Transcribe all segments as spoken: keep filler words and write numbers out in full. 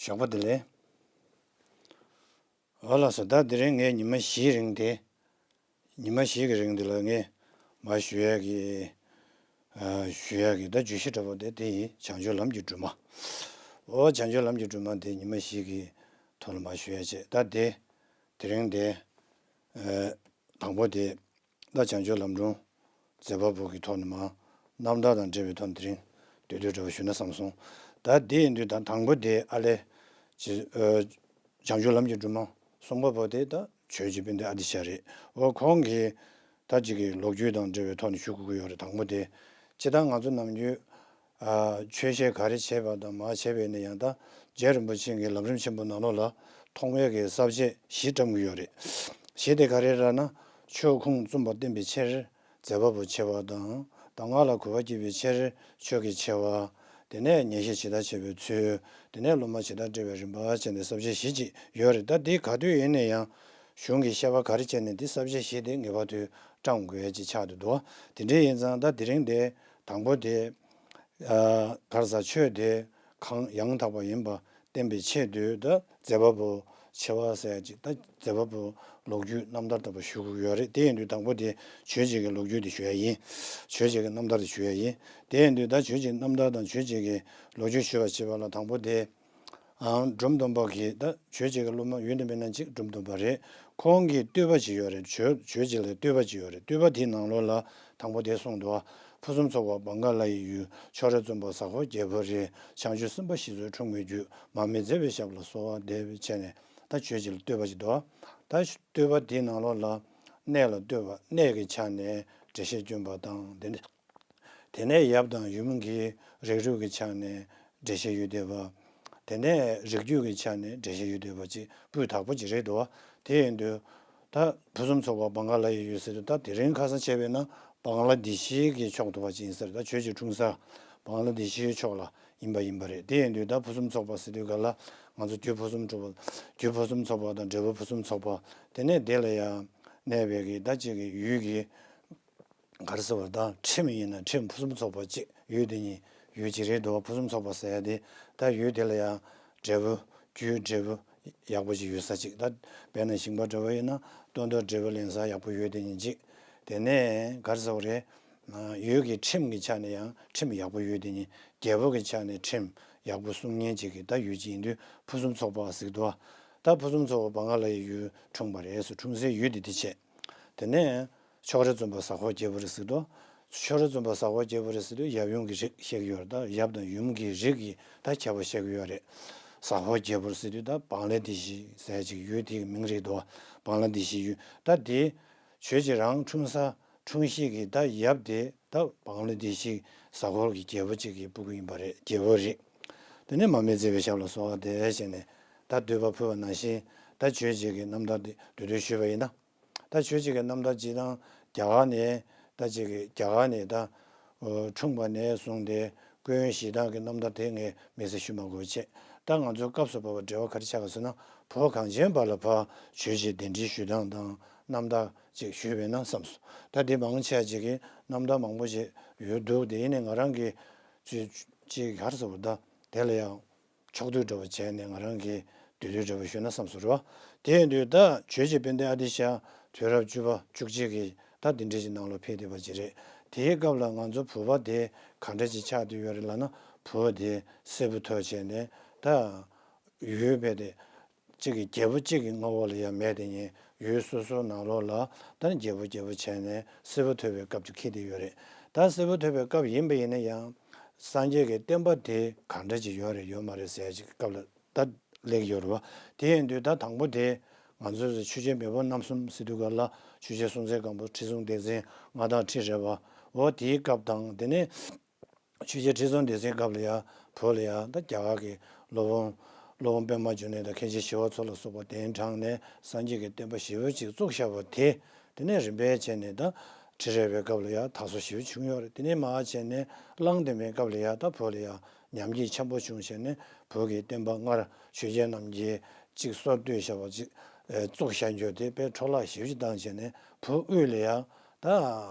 ཞོགས་པ་བདེ་ལེགས། འོ་ལགས་སོ། ད་དེ་རིང་ངས་ཉི་མ་བཞིའི་རིང་དེ། ཉི་མ་བཞི་གི་རིང་དེ་ལ་ངས་མར་ཞུ་ཡས་ཀྱི། ཨ། ཞུ་ཡས་ཀྱི་ད་བརྗོད་གཞི་འདྲ་པོ་དེ་དེ་ཡིན། བྱང་ཆུབ་ལམ་གྱི་སྒྲོན་མ། འོ་བྱང་ཆུབ་ལམ་གྱི་སྒྲོན་མ་དེ་ཉི་མ་བཞི་གི་ཐོག་ལ་མར་ཞུ་ཡས་བྱས། ད་དེ་དེ་རིང་དེ། ཨ། དང་པོ་དེ། ད་བྱང་ཆུབ་ལམ་སྒྲོན་མཛད་པ་པོ་གི་ཐོག་ནས་མར་རྣམ་ཐར་དང་འབྲེལ་བའི་ཐོག་ནས་དེ་རིང་བསྡུས་བསྡུས་འདྲ་པོ་ཞུས་ན་བསམ་སོང་། ད་དེ་ཡིན་དུས་ད་དང་པོ་དེ་ཨ་ལས་ཅི། ཨ། བྱང་ཆུབ་ལམ་གྱི་སྒྲོན་མ་གསུང་པ་པོ་དེ་ད་ཆོས་རྗེ་དཔལ་ལྡན་ཨ་ཏི་ཤ་རེད། འོ་ཁོང་གིས་ད་ཅིག་གི་ལོ་རྒྱུས་དང་འབྲེལ་བའི་ཐོག་ནས་ཞུ་དགོས་ཀྱི་ཡོད་རེད། དང་པོ་དེ། སྤྱིར་བཏང་ང་ཚོ་ནམ་རྒྱུན། ཨ། ཆོས་བཤད་ག་རེ་བྱས་པ་དང་མ་བྱས་པ་ཡིན་ན་ཡང་ད་རྗེ་རིན་པོ་ཆེ་གི་ལམ་རིམ་ཆེན་པོ་ནང་ལོགས་ལ་མཐོང་བའི་གི་ས་བཅད་བཞི་བཀྲམ་གྱི་ཡོད་རེད། བཞི་དེ་ག་རེ་རེད་ལབ་ན། ཆོས་ཁུངས་བཙུན་པ་བསྟན་པའི་ཕྱིར་མཛད་པ་པོ་ཆེ་བ་དང་། གདམས་ངག་ལ་གུས་པ་བསྐྱེད་པའི་ཕྱིར་ཆོས་ཀྱི་ཆེ་བ། དེ་ནས་ཉན་བཤད་ཇི་ལྟར་བྱེད་པའི་ཚུལ། དེ་ནས་སློབ་མ་ཇི་ལྟར་བསྒྲལ་བའི་རིམ་པ་བྱས་ནས་ས་བཅད་བཞི་ཅིག་ཡོད་རེད། ད་དེ་ག་དུས་ཡིན་ན་ཡང་གཞུང་གི་བཤད་པ་ག་རེ་བྱས་ནས་དེ་ས་བཅད་བཞི་དེ་ངེས་པར་དུ་བཀྲམ་དགོས་ཡ་ཅིག་ཆགས་བསྡད་འདུག། དེ་འདྲ་ཡིན་ཙང་ད་དེ་རིང་དེ། དང་པོ་དེ། ཨ། ག་རེ་ཟེར། ཆོས་དེ་གང་ཡང་དག་པ་ཡིན་པ་བསྟན་པའི་ཆེད་དུ་ད་མཛད་པ་པོ་ཆེ་བ་ཟེར་ཅིག། ད་མཛད་པ་པོ་ལོ་རྒྱུས་རྣམ་ཐར་ལྟ་བུ་ཞུ་དགོས་ཀྱི་ཡོད་རེད། དེ་ཡིན་དུས་དང་པོ་དེ་ཆོས་རྗེ་གི་ལོ་རྒྱུས་དེ་ཞུ་ཡ་ཡིན། ཆོས་རྗེ་གི་རྣམ་ཐར་དེ་ཞུ་ཡ་ཡིན། དེ་ཡིན་དུས་ད་ཆོས་རྗེ་རྣམ་ཐར་དང་ཆོས་རྗེ་གི་ལོ་རྒྱུས་ཞུ་བ་བྱེད་པ་ལ་དང་པོ་དེ། ཨང་། འབྲོམ་སྟོན་པ་གིས་ད་ཆོས་རྗེ་གི་སློབ་མ་ཡོད་ན་མེད་ན་གཅིག་འབྲོམ་སྟོན་པ་རེད། ཁོང་གིས་བསྟོད་པ་ཅིག་ཡོད་རེད། ཆོས་ཆོས་རྗེ་ལ་བསྟོད་པ་ཅིག་ཡོད་རེད། བསྟོད་པ་དེའི་ནང་ལོགས་ལ་དང་པོ་དེ་གསུངས་འདུག། ཕུན་སུམ་ཚོགས་པ་བང་ག་ལ་ཡི་ཡུལ། ཕྱོགས་རིས་རྩོམ་པ་ཟ་ཧོར་རྒྱལ་པོ་རེད། བྱང་ཆུབ་སེམས་དཔའ་བཞི་བཅུ་འཁྲུངས་པའི་རྒྱུད། མར་མེ་མཛད་པའི་ཞབས་ལ་གསོལ་བ་འདེབས་བྱས་ནས་ད་ཆོས་རྗེ་ལ་བསྟོད་པ་ཅིག་འདུག། ད་བསྟོད་པ་དེའི་ནང་ལོགས་ལ་གནས་ལ་བསྟོད་པ། གནས་ཀྱི་ཆ་ནས་འགྲེལ་བཤད་བསྐྱོན་པ་དང་དེ་འདྲ། དེ་ནས་ཡབ་དང་ཡུམ་གྱི་རིགས་རུས་ཀྱི་ཆ་ནས་འགྲེལ་བཤད་ཡོད་བསྡད་པ། དེ་ནས་རིགས་རྒྱུད་ཀྱི་ཆ་ནས་འགྲེལ་བཤད་ཡོད་བསྡད་པ་ཅིག་སྤུས་དག་པོ་ཅིག་རེད་འདུག་བ། དེ་ཡིན་དུས་ད་ཕུན་སུམ་ཚོགས་པ་བང་ག་ལ་ཡི་ཡུལ་ཟེར་དུས་ད་དེ་རིང་ཁ་སང་བྱས་པས་ན་བང་ལ་དེ་ཤི་གི་ཕྱོགས་འདུག་པ་ཅིག་ཡིན་ས་རེད། ད་ཆོས་རྗེ་འཁྲུངས་ས་བང་ལ་དེ་ཤི་ཕྱོགས་ལ་ཡིན་པ་ཡིན་པ་རེད། དེ་ཡིན་དུས་ད་ཕུན་སུམ་ཚོགས་པ་ཟེར་དུས་ག་ལ་ང་ཚོ་རྒྱུ་ཕུན་སུམ་ཚོགས་པ། རྒྱུ་ཕུན་སུམ་ཚོགས་པ་དང་འབྲས་བུ་ཕུན་སུམ་ཚོགས་པ། དེ་ནས་དེ་ལ་ཡང་གནས་པའི་གི་ད་ཅིག་གི་ཡུལ་གྱི། ག་རེ་ཟེར་བ་དང་ཁྲིམས་ཡིན་ན་ཁྲིམས་ཕུན་སུམ་ཚོགས་པ་ཅིག་ཡུལ་དེ་ཉིད་ཡུལ་ཅིག་རེད་འདུག། ཕུན་སུམ་ཚོགས་པ་ཟེར་ཡ་དེ་ད་ཡུལ་དེ་ལ་ཡང་འབྲས་བུ། རྒྱུའི་འབྲས་བུ་ཡག་པོ་ཅིག་ཡོད་ས་ཅིག། ད་དཔེར་ན་ཞིང་པ་འདྲ་བོ་ཡིན་ན་ཏོག་ཏོག་འབྲས་བུ་ལེན་ས་ཡག་པོ་ཡོད་དེ་ཉིད་ཅིག། དེ་ནས་ག་རེ་ཟེར་བ་རེད། ཡུལ་གྱི་ཁྲིམས་ཀྱི་ཆ་ནས་ཡང་ཁྲིམས་ཡག་པོ་ཡོད་དེ་ཉིད། རྒྱལ་པོ་གི་ཆ་ནས་ཁྲིམས་ཡག་པོ་སྲུང་མཁན་ཅིག་གི་ད་ཡུལ་ཅིག་ཡིན་དུས་ཕུན་སུམ་ཚོགས་པ་ཟེར་འདུག། ད་ཕུན་སུམ་ཚོགས་པ་བང་ག་ལ་ཡི་ཡུལ་འཁྲུངས་པ་རེད་ཟེར། འཁྲུངས་སའི་ཡུལ་དེ་དེ་བྱས། དེ་ནས་ཕྱོགས་རིས་རྩོམ་པ་ཟ་ཧོར་རྒྱལ་པོ་རེད་ཟེར་འདུག། ཕྱོགས་རིས་རྩོམ་པ་ཟ་ཧོར་རྒྱལ་པོ་རེད་ཟེར་དུས་ཡབ་ཡུམ་གྱི་རིགས་བཤད་ཀྱི་ཡོད་རེད། ད་ཡབ་དང་ཡུམ་གྱི་རིགས་ཀྱི་ད་ཁྱད་པར་བཤད་ཀྱི་ཡོད་རེད། ཟ་ཧོར་རྒྱལ་པོ་རེད་ཟེར་དུས་ད་བང་ལ་དེ་ཤི་ཟེར་ཅིག་ཡུལ་དེའི་མིང་རེད་འདུག། བང་ལ་དེ་ཤི་ཡུལ། ད་དེ་ཆོས་རྗེ་རང་འཁྲུངས་ས་འཁྲུངས་གཞིས་ཀྱི་ད་ཡབ་དེ་ད་བང་ལ་དེ་ཤི་ཟ་ཧོར་གྱི་རྒྱལ་པོ་གཅིག་གི་སྤུ་གུ་ཡིན་པ་རེད། རྒྱལ་པོ་རེད། དེ་ནས་མར་མེ་མཛད་པའི་ཞབས་ལ་གསོལ་བ་འདེབས་བྱས་ནས་ད་བསྟོད་པ་ཕུལ་བ་ནང་བཞིན་ད་ཆོས་རྗེ་གི་རྣམ་ཐར་དེ་བསྡུས་བསྡུས་ཞུས་པ་ཡིན་ན། ད་ཆོས་རྗེ་གི་རྣམ་ཐར་སྤྱིར་བཏང་རྒྱ་གར་ནས་ད་ཅིག་གི་རྒྱ་གར་ནས་ད་འཁྲུངས་པ་ནས་བཟུང་སྟེ་སྐུ་ཡོན་བཞེས་སྟངས་ཀྱི་རྣམ་ཐར་དེ་ངས་མི་ཚེ་ཞུ་མ་དགོས་པ་བྱས། ད་ང་ཚོའི་སྐབས་སུ་བབས་པ་འབྲེལ་བ་ག་རེ་ཆགས་ཀྱི་ཟེར་ན། བོད་གངས་ཅན་པ་ལ་ཕར་ཆོས་རྗེ་གདན་འདྲེན་ཞུ་སྟངས་དང་རྣམ་ཐར་ཅིག་ཞུས་པས་ན་བསམས་སོང་། ད་དེ་མང་ཆེ་བ་ཅིག་གིས་རྣམ་ཐར་མང་པོ་ཞིག་ཡོད་འདུག། དེ་ཡིན་ནའི་ང་རང་གིས་ཅིག་ཅིག་ག་རེ་ཟེར་བ། ད་དེ་ལ་ཡང་ཕྱོགས་བསྡུས་འདྲ་བོ་བྱས་ནས་ང་རང་གིས་བསྡུས་བསྡུས་འདྲ་བོ་ཞུས་ན་བསམ་སོང་རེད་བ། དེ་ཡིན་དུས་ད་ཆོས་རྗེ་དཔལ་ལྡན་ཨ་ཏི་ཤ་དུས་རབས་བཅུ་པ་བཅུ་གཅིག་གི་ད་འདི་འདྲ་ཞིག་ནང་ལ་ཕེབས་བསྡད་པ་ཅིག་རེད། དེའི་སྐབས་ལ་ང་ཚོ་བོད་པ་དེ་ག་འདྲ་ཞིག་ཆགས་བསྡད་ཡོད་རེད་ལབ་ན། བོད་དེ་སིལ་བུ་ཐོགས་བྱས་ནས་ད་ཡུལ་བས་དེ་གཅིག་གི་རྒྱལ་པོ་གཅིག་གི་མངའ་འོག་ལ་ཡང་མེད་དེ་ཉིད། ཡུལ་སོ་སོའི་ནང་ལོགས་ལ་ད་རྒྱལ་པོ་རྒྱལ་པོ་བྱས་ནས་སིལ་བུ་ཐོགས་པའི་སྐབས་ཅིག་འཁེལ་བསྡད་ཡོད་རེད། ད་སིལ་བུ་ཐོགས་པའི་སྐབས་ཡིན་པ་ཡིན་ན་ཡང་སངས་རྒྱས་ཀྱི་བསྟན་པ་དེ་ག་འདྲ་ཅིག་ཡོད་རེད་ཡོད་མ་རེད་ཟེར་ཅིག་སྐབས་ལ་ད་སླེབས་ཡོད་རེད་བ། དེ་ཡིན་དུས་ད་དང་པོ་དེ་ང་ཚོས་ཆོས་རྒྱལ་མེས་དབོན་རྣམ་གསུམ་ཟེར་དུས་ག་ལ་ཆོས་རྒྱལ་སྲོང་བཙན་སྒམ་པོ། ཁྲི་སྲོང་ལྡེ་བཙན། མངའ་བདག་ཁྲི་རལ་པ། འོ་དེའི་སྐབས་དང་། དེ་ནས་ཆོས་རྒྱལ་ཁྲི་སྲོང་ལྡེ་བཙན་སྐབས་ལ་ཡང་བོད་ལ་ཡང་ད་རྒྱ་གར་གྱི་སློབ་དཔོན་སློབ་དཔོན་པདྨ་འབྱུང་གནས་དང་མཁན་ཆེན་ཞི་བ་འཚོ་ལ་སོགས་པ་གདན་དྲངས་ནས་སངས་རྒྱས་ཀྱི་བསྟན་པ་ཞེ་པོ་ཅིག་བཙུགས་བཞག་པ་དེ། དེ་ནས་རིམ་པས་བྱས་ནས་ད་ཁྲི་རལ་པའི་སྐབས་ལ་ཡང་དར་སྲོལ་ཞེ་པོ་བྱུང་ཡོད་རེད། དེ་ནས་མར་བྱས་ནས་གླང་དར་མའི་སྐབས་ལ་ཡང་ད་བོད་ལ་ཡང་ཉམས་ཀྱིས་ཆེན་པོ་བྱུང་བྱས་ནས་བོད་ཀྱི་བསྟན་པ་སྔར་ཆོས་རྒྱལ་རྣམས་ཀྱིས་ཅིག་སྲོལ་གཏོད་བཞག་པ་ཅིག་ཨེ་བཙུགས་བཞག་རྒྱུ་དེ་དཔེ་འཕྲོ་བརླག་ཞེ་པོ་ཅིག་བཏང་བྱས་ནས་བོད་དབུས་ལ་ཡང་ད་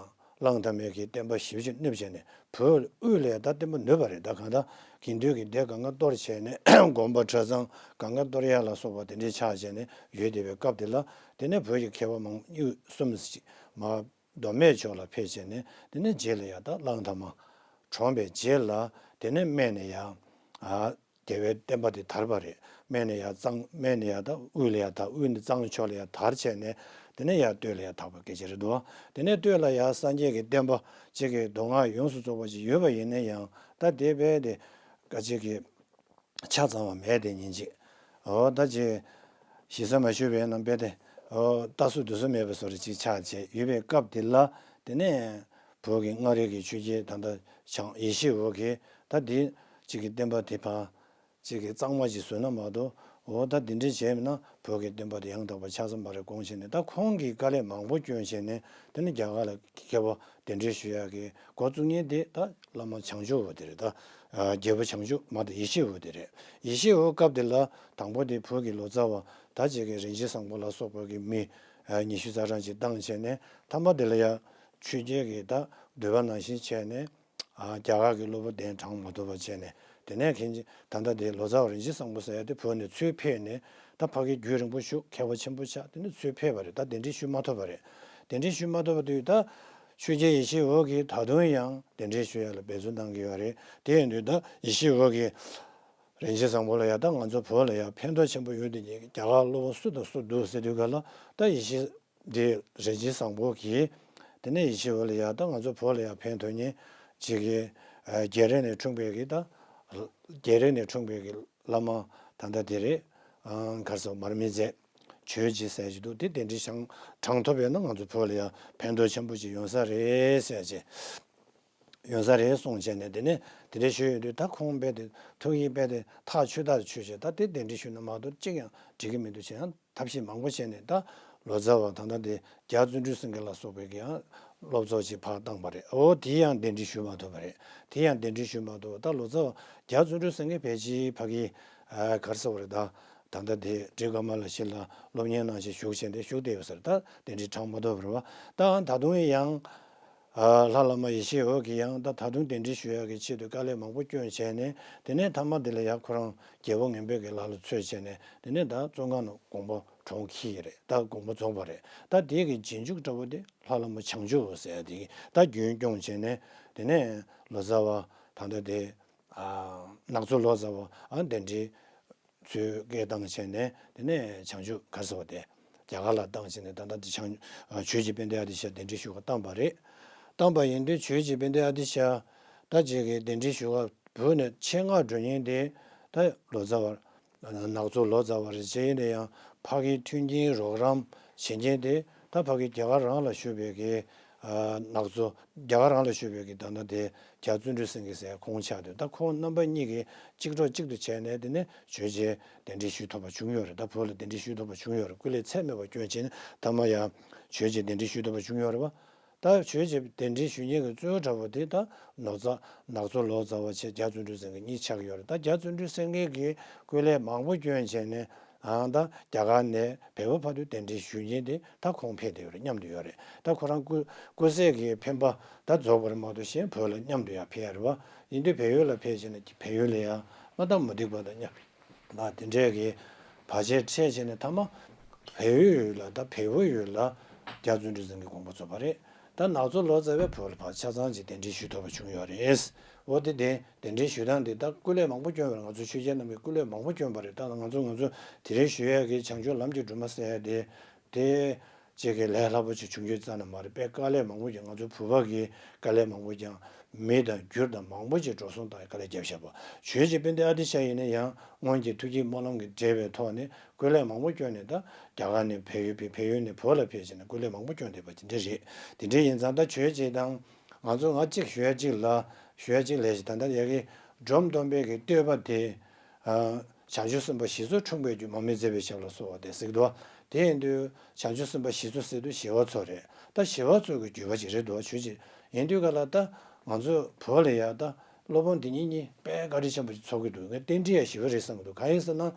གླང་དར་མའི་གི་བསྟན་པ་ཞེ་པོ་ཅིག་གནས་བྱས་ནས་བོད་དབུས་ལ་ཡང་ད་བསྟན་པ་གནས་པ་རེད། ད་གང་ལྟར་ དགེ་འདུན་གྱི་སྡེ་སྒང་ག་གཏོར་བྱས་ནས་དགོན་པ་གྲྭ་ཚང་སྒང་ག་གཏོར་ཡ་ལ་སོགས་པ་དེ་འདྲའི་ཆགས་བྱས་ནས་ཡོད་བསྡད་པའི་སྐབས་དེ་ལ། དེ་ནས་བོད་ཀྱི་མཁས་པ་མང་གཉིས་གསུམ་ཞིག་མ་མདོ་སྨད་ཕྱོགས་ལ་ཕེབས་བྱས་ནས། དེ་ནས་རྗེས་ལ་ཡང་ད་གླང་དར་མ་གྲོངས་པའི་རྗེས་ལ། དེ་ནས་སྨད་ནས་ཡང་ཨ་རྒྱལ་བའི་བསྟན་པ་དེ་དར་བ་རེད། སྨད་ནས་ཡང་གཙང་སྨད་ནས་ཡང་ད་དབུས་ལ་ཡང་དར། དབུས་ནས་གཙང་ཕྱོགས་ལ་ཡང་དར་བྱས་ནས། དེ་ནས་ཡང་སྟོད་ལ་ཡང་དར་བ་སྐད་ཆ་རེད་འདུག། དེ་ནས་སྟོད་ལ་ཡང་སངས་རྒྱས་ཀྱི་བསྟན་པ་གཅིག་གི་མདོ་སྔགས་ཡོངས་སུ་རྫོགས་པ་ཅིག་ཡོད་པ་ཡིན་ན་ཡང་། ད་དེ་རྦད་དེ་ཁ་ཅིག་གི་ཆ་ཚང་བ་མེད་དེ་ཉིན་གཅིག་འོ་ད་ཅིག་ཞེ་ས་མ་ཞུས་པའི་ནང་པས་དེ། འོ་ལྟ་སུ་འདུག་སུ་མེད་པའི་བཟོ་འདྲ་ཅིག་ཆགས་བྱས་ཡོད་པའི་སྐབས་དེ་ལ། དེ་ནས་བོད་ཀྱི་མངའ་རིས་ཀྱི་ཆོས་རྒྱལ་ད་ལྟ་བྱང་ཡེ་ཤེས་འོད་ཀྱིས་ད་འདི་གཅིག་གི་བསྟན་པ་དེ་ཕར་གཅིག་གི་གཙང་མ་ཅིག་བཟོས་ན་མ་གཏོགས། འོ་ད་འདི་འདྲ་བྱས་ན་བོད་ཀྱི་བསྟན་པ་དེ་ཡང་དག་པ་ཆགས་ས་མ་རེད་དགོངས་བྱས་ནས། ད་ཁོང་གིས་དཀའ་ལས་མང་པོ་བསྐྱོན་བྱས་ནས། དེ་ནས་རྒྱ་གར་ལ་མཁས་པ་གདན་འདྲེན་ཞུ་ཡག་གི་འགོ་བཙུགས་མཁན་དེ་ད་བླ་མ་བྱང་ཆུབ་འོད་དེ་རེད། ད་རྒྱལ་པོ་བྱང་ཆུབ་མ་གཏོགས་ཡེ་ཤེས་འོད་དེ་རེད། ཡེ་ཤེས་འོད་སྐབས་དེ་ལ་དང་པོ་དེ་བོད་ཀྱི་ལོ་ཙཱ་བ་ད་ཅིག་གི་རིན་ཆེན་བཟང་པོ་ལ་སོགས་པ་གི་མི་ཉི་ཤུ་རྩ་གྲངས་ཅིག་བཏང་བྱས་ནས། མཐའ་མ་དེ་ལ་ཡང་ཆོས་རྒྱལ་གྱི་ད་འདོད་པ་ནང་བཞིན་བྱས་ནས། ཨ་རྒྱ་གར་གྱི་སློབ་དཔོན་གདན་དྲངས་མ་ཐུབ་པ་བྱས་ནས། དེ་ནས་མཁན་ཆེན་ད་ལྟ་དེ་ལོ་ཙཱ་བ་རིན་ཆེན་བཟང་པོ་ཟེར་ཡ་དེ་བོད་ནས་ཚུར་ཕེབས་ནས། ད་ཕ་གིར་རྒྱུན་རིང་པོ་བཞུགས། མཁས་པ་ཆེན་པོ་ཆགས། དེ་ནས་ཚུར་ཕེབས་པ་རེད། ད་གདན་འདྲེན་ཞུ་མ་ཐུབ་པ་རེད། གདན་འདྲེན་ཞུ་མ་ཐུབ་པ་དུས་ད་ཆོས་རྒྱལ་ཡེ་ཤེས་འོད་ཀྱིས་ད་དུང་ཡང་གདན་འདྲེན་ཞུ་ཡ་ལ་འབད་བརྩོན་གནང་གི་ཡོད་རེད། དེ་ཡིན་དུས་ད་ཡེ་ཤེས་འོད་ཀྱིས་རིན་ཆེན་བཟང་པོ་ལ་ཡ། ད་ང་ཚོ་བོད་ལ་ཡ་ཕན་ཐོགས་ཆེན་པོ་ཡོད་དེ། རྒྱ་གར་སློབ་དཔོན་སུ་དང་སུ་འདུག་ཟེར་དུས་ག་ལ། ད་ཡེ་ཤེས་འདི་རིན་ཆེན་བཟང་པོ་གིས། དེ་ནས་ཡེ་ཤེས་འོད་ལ་ཡ། ད་ང་ཚོ་བོད་ལ་ཡ་ཕན་ཐོགས་མཁན་ཅིག་གི་ཨ་རྒྱལ་རིགས་ནས་འཁྲུངས་པའི་གི་ད་རྒྱལ་རིགས་ནས་འཁྲུངས་པའི་གི་བླ་མ་ད་ལྟ་དེ་རེད། ཨ་ག་རེ་ཟེར། མར་མེ་མཛད་ཇོ་བོ་རྗེ་ཟེར་གྱི་འདུག། དེ་གདན་འདྲེན་ཞུ་དྲང་ཐུབ་པས་ན་ང་ཚོ་བོད་ལ་ཡ་ཕན་ཐོགས་ཆེན་པོ་ཅིག་ཡོང་ས་རེད་ཟེར་གྱི། ཡོང་ས་རེད་གསུངས་བྱས་ནས། དེ་ནས་དེ་འདྲ་ཞུས་ཡོང་དུས་ད་ཁོང་རྦད་དེ་ཐུགས་ཡིད་རྦད་དེ་ཐག་ཆོད་ཐག་ཆོད་བྱས། ད་དེ་གདན་འདྲེན་ཞུས་ན་མ་གཏོགས་གཅིག་ཡང་འགྲིག་གི་མི་འདུག་ཅེས་ཡང་ཐབས་ཤེས་མང་པོ་བྱས་ནས། ད་ལོ་ཙཱ་བ་ད་ལྟ་དེ་རྒྱ་བརྩོན་འགྲུས་སེང་གེ་ལ་སོགས་པའི་གི་ཡང་སློབ་ཚོགས་ཅིག་ཕར་བཏང་པ་རེད། འོ་དེ་ཡང་གདན་འདྲེན་ཞུ་མ་ཐུབ་པ་རེད། དེ་ཡང་གདན་འདྲེན་ཞུ་མ་ཐུབ་པ། ད་ལོ་ཙཱ་བ་རྒྱ་བརྩོན་འགྲུས་སེང་གེ་ཕལ་ཆེར་ཕ་གི་ཨ་ག་རེ་ཟེར་བ་རེད། ད་ད་ལྟ་དེ་ཌི་ཀ་མ་ལ་ཤི་ལ་སློབ་གཉེར་གནང་བྱས་བཞུགས་བྱས་ཏེ་བཞུགས་བསྡད་ཡོད་ས་རེད། ད་གདན་འདྲེན་དྲངས་མ་ཐུབ་པ་རེད་བ། ད་ད་དུང་ཡང་ཨ་ལྷ་བླ་མ་ཡེ་ཤེས་འོད་ཀྱིས་ཡང་ད་ད་དུང་གདན་འདྲེན་ཞུ་ཡག་གི་ཆེད་དུ་དཀའ་ལས་མང་པོ་བསྐྱོན་བྱས་ནས། དེ་ནས་མཐའ་མ་དེ་ལ་ཡང་ཁོ་རང་རྒྱལ་པོ་ངན་པའི་གི་ལག་ལ་ཚུད་བྱས་ནས། དེ་ནས་ད་བཙོན་ཁང་ནང་དགོངས་པ་གྲོངས་ཁེལ་རེད། ད་དགོངས་པ་རྫོགས་པ་རེད། ད་དེ་གི་རྗེས་འཇུག་འདྲ་བོ་དེ་ལྷ་བླ་མ་བྱང་ཆུབ་འོད་ཟེར་ཡ་དེ་གིས་ད་རྒྱུན་སྐྱོང་བྱས་ནས། དེ་ནས་ལོ་ཙཱ་བ་ད་ལྟ་དེ་ཨ་ནག་ཚོ་ལོ་ཙཱ་བ་ཨ་གདན་འདྲེན་ཚུར་སྐད་བཏང་བྱས་ནས། དེ་ནས་བྱང་ཆུབ་ག་རེ་ཟེར་བ་དེ་རྒྱ་གར་ལ་བཏང་བྱས་ནས། ད་ལྟ་དེ་བྱང་ཆོས་རྗེ་དཔལ་ལྡན་ཨ་ཏི་ཤ་གདན་འདྲེན་ཞུ་ག་བཏང་པ་རེད། བཏང་པ་ཡིན་དུས་ཆོས་རྗེ་དཔལ་ལྡན་ཨ་ཏི་ཤ་ད་ཅིག་གི་གདན་འདྲེན་ཞུ་ག་བོད་ནས་ཆེད་མངགས་འགྲོ་མཁན་དེ་ད་ལོ་ཙཱ་བ་ནག་ཚོ་ལོ་ཙཱ་བ་རེད། བྱས་ཡིན་ན་ཡང་ཕ་གིའི་མཐུན་རྐྱེན་རོགས་རམ་བྱེད་མཁན་དེ་ད་ཕ་གི་རྒྱ་གར་རང་ལ་བཞུགས་པའི་གི་ཨ་ནག་ཚོ་རྒྱ་གར་རང་ལ་བཞུགས་པའི་གི་ད་ལྟ་དེ་རྒྱ་བརྩོན་འགྲུས་སེང་གེ་ཟེར་ཁོང་ཆགས་དུས། ད་ཁོང་རྣམ་པ་གཉིས་ཀྱིས་གཅིག་གྲོགས་གཅིག་ཏུ་བྱས་ནས། དེ་ནས་ཆོས་རྗེ་གདན་འདྲེན་ཞུ་ཐུབ་པ་བྱུང་ཡོད་རེད། ད་བོད་ལ་གདན་འདྲེན་ཞུ་ཐུབ་པ་བྱུང་ཡོད་རེད། སྐུ་ལས་ཚད་མེད་པ་བསྐྱོན་བྱས་ནས་མཐའ་མ་ཡང་ཆོས་རྗེ་གདན་འདྲེན་ཞུ་ཐུབ་པ་བྱུང་ཡོད་རེད་བ། ད་ཆོས་རྗེ་གདན་འདྲེན་ཞུ་མཁན་གྱི་གཙོ་བོ་འདྲ་བོ་དེ་ད་ནོར་ཙ་ནག་ཚོ་ལོ་ཙཱ་བ་བྱས་རྒྱ་བརྩོན་འགྲུས་སེང་གེ་གཉིས་ཆགས་ཡོད་རེད། ད་རྒྱ་བརྩོན་འགྲུས་སེང་གེ་གིས་སྐུ་ལས་མང་པོ་བསྐྱོན་བྱས་ནས། ཨང་ད་རྒྱ་གར་ནས་བལ་པོ་བར་དུ་གདན་འདྲེན་ཞུ་མཁན་དེ་ད་ཁོང་ཕེབས་བསྡད་ཡོད་རེད། མཉམ་དུ་ཡོད་རེད། ད་ཁོ་རང་སྐུ་སྐུ་ཚེ་གི་འཕེན་པ་ད་རྫོགས་པ་རེད་མ་གཏོགས། གཞན་བོད་ལ་མཉམ་དུ་ཡང་ཕེབས་ཡ་རེད་བ། ཡིན་དུས་བལ་ཡུལ་ལ་ཕེབས་བྱས་ནས་བལ་ཡུལ་ལ་ཡང་མ་ད་མུ་སྟེགས་པ་དང་མཉམ་ལ་དེ་འདྲས་ཀྱི་བར་ཆད་འཕྲད་བྱས་ནས། མཐའ་མ་བལ་ཡུལ་ལ་ད་བལ་པོ་ཡུལ་ལ་རྒྱ་བརྩོན་འགྲུས་སེང་གེ་དགོངས་པ་རྫོགས་པ་རེད། ད་ནག་ཚོ་ལོ་ཙཱ་བས་བོད་ལ་ཕར་ཆ་ཚང་ཅིག་གདན་འདྲེན་ཞུ་ཐུབ་པ་བྱུང་ཡོད་རེད། འོ་དེ་དེ་གདན་འདྲེན་ཞུ་སྟངས་དེ་ད་སྐུ་ལས་མང་པོ་བསྐྱོན་པ་རེད། ང་ཚོ་ཆོས་རྒྱལ་རྣམས་ཀྱིས་སྐུ་ལས་མང་པོ་བསྐྱོན་པ་རེད། ད་ང་ཚོ་ང་ཚོ་དེ་རིང་ཞུ་ཡས་ཀྱི་བྱང་ཆུབ་ལམ་གྱི་སྒྲོན་མ་ཟེར་ཡས་དེ། དེ་གཅིག་གི་ལས་སླ་པོ་ཅིག་བྱུང་རྒྱུ་རྩ་ནས་མ་རེད། དཔེ་དཀའ་ལས་མང་པོ་ཀྱང་། ང་ཚོ་བོད་པ་གིས་དཀའ་ལས་མང་པོ་ཀྱང་། མི་དང་རྒྱུ་དང་མང་པོ་ཅིག་འགྲོ་སོང་དང་དཀའ་ལས་བརྒྱབ་བཞག་པ། ཆོས་རྗེ་དཔལ་ལྡན་ཨ་ཏི་ཤ་ཡིན་ན་ཡང་སྔོན་གྱི་ཐུགས་བསྐྱེད་སྨོན་ལམ་གྱི་འབྲེལ་བའི་ཐོག་ནས་སྐུ་ལས་མང་པོ་བསྐྱོན་ནས། ད་རྒྱ་གར་ནས་བལ་ཡུལ་ཕེབས། བལ་ཡུལ་ནས་བོད་ལ་ཕེབས་བྱས་ནས་སྐུ་ལས་མང་པོ་བསྐྱོན་བསྡད་པ་དེ་འདྲ་རེད། དེ་འདྲ་ཡིན་ཙང་ད་ཆོས་རྗེ་དང་ང་ཚོ་ང་གཅིག་ཞུ་ཡ་གཅིག་ལ་ཞུ་ཡ་གཅིག་ལས་ཤིག་ད་ལྟ་ཡ་གི་འབྲོམ་སྟོན་པའི་གི་བསྟོད་པ་དེ། ཨ་བྱང་ཆུབ་སེམས་དཔའ་བཞི་ཚོགས་འཁྲུངས་པའི་རྒྱུ་མར་མེ་མཛད་པའི་ཞབས་ལ་གསོལ་བ་འདེབས་ཟེར་གི་འདུག། དེ་ཡིན་དུས་བྱང་ཆུབ་སེམས་དཔའ་བཞི་ཚོགས་ཟེར་དུས་ཞི་བ་འཚོ་རེད། ད་ཞི་བ་འཚོ་གི་བརྒྱུད་པ་ཅིག་རེད་འདུག། ཆོས་ཅིག་ཡིན་དུས་ག་ལ་ད་ང་ཚོ་བོད་ལ་ཡ་ད་སློབ་དཔོན་འདི་ཉིད་གཉིས་དཔེ་བཀའ་དྲིན་ཆེན་པོ་ཅིག་ཚོར་གི་འདུག། ངས་རྟེན་འབྲེལ་ཡ་ཞི་བ་རེད་བསམ་གི་འདུག། གང་ཡིན་ཟེར་ན།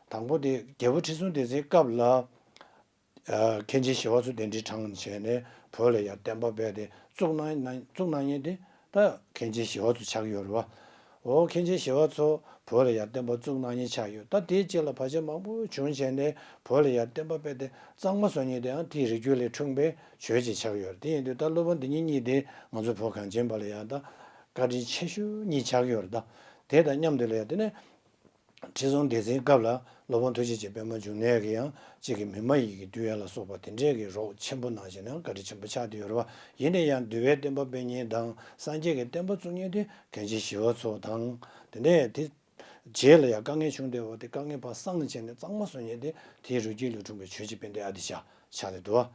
དང་པོ་དེ་རྒྱལ་པོ་ཁྲི་སྲོང་ལྡེ་བཙན་སྐབས་ལ། ཨ་མཁན་ཆེན་ཞི་བ་འཚོ་གདན་འདྲེན་དྲངས་བྱས་ནས་བོད་ལ་ཡང་བསྟན་པ་སྤེལ་ཏེ་བཙུགས་གནང་བཙུགས་གནང་མཁན་དེ་ད་མཁན་ཆེན་ཞི་བ་འཚོ་ཆགས་ཀྱི་ཡོད་རེད་བ། འོ་མཁན་ཆེན་ཞི་བ་འཚོ་བོད་ལ་ཡང་བསྟན་པ་བཙུགས་གནང་མཁན་ཆགས་ཡོད། ད་དེའི་རྗེས་ལ་བར་ཆད་མང་པོ་བྱུང་བྱས་ནས་བོད་ལ་ཡང་བསྟན་པ་སྤེལ་ཏེ་གཙང་མ་བཟོ་མཁན་དེའང་དེའི་རིགས་རྒྱུད་ལས་འཁྲུངས་པའི་ཆོས་ཅིག་ཆགས་ཡོད་རེད། དེ་ཡིན་དུས་ད་སློབ་དཔོན་འདི་གཉིས་གཉིས་དེ་ང་ཚོ་བོད་གངས་ཅན་པ་ལ་ཡང་ད་བཀའ་དྲིན་ཆེ་ཤོས་གཉིས་ཆགས་ཡོད་རེད། ད་དེ་དང་མཉམ་དུ་ལ་ཡང་དེ་ནས་ཁྲི་སྲོང་ལྡེ་བཙན་སྐབས་ལ་སློབ་དཔོན་ཐུགས་རྗེ་ཅན་པད་མ་འབྱུང་གནས་ཀྱིས་ཡང་གཅིག་གི་མི་མ་ཡིན་གྱི་འདུལ་བ་ལ་སོགས་པ་དེ་འདྲས་ཀྱི་རོགས་ཆེན་པོ་གནང་བྱས་ནས་བཀའ་དྲིན་ཆེན་པོ་ཆགས་བསྡད་ཡོད་རེད་བ། ཡིན་ན་ཡང་འདུལ་བའི་བསྟན་པ་སྤེལ་མཁན་དང་སངས་རྒྱས་ཀྱི་བསྟན་པ་བཙུགས་མཁན་དེ་མཁན་ཆེན་ཞི་བ་འཚོ་དང་། དེ་ནས་དེ་རྗེས་ལ་ཡང་དཀའ་ངལ་བྱུང་བསྡད་པ་དེ་དཀའ་ངལ་ཕར་སངས་བྱས་ནས་གཙང་མ་བཟོ་མཁན་དེ་དེའི་རིགས་རྒྱུད་ལས་འཁྲུངས་པའི་ཆོས་རྗེ་དཔལ་ལྡན་ཨ་ཏི་ཤ་ཆགས་བསྡད་འདུག་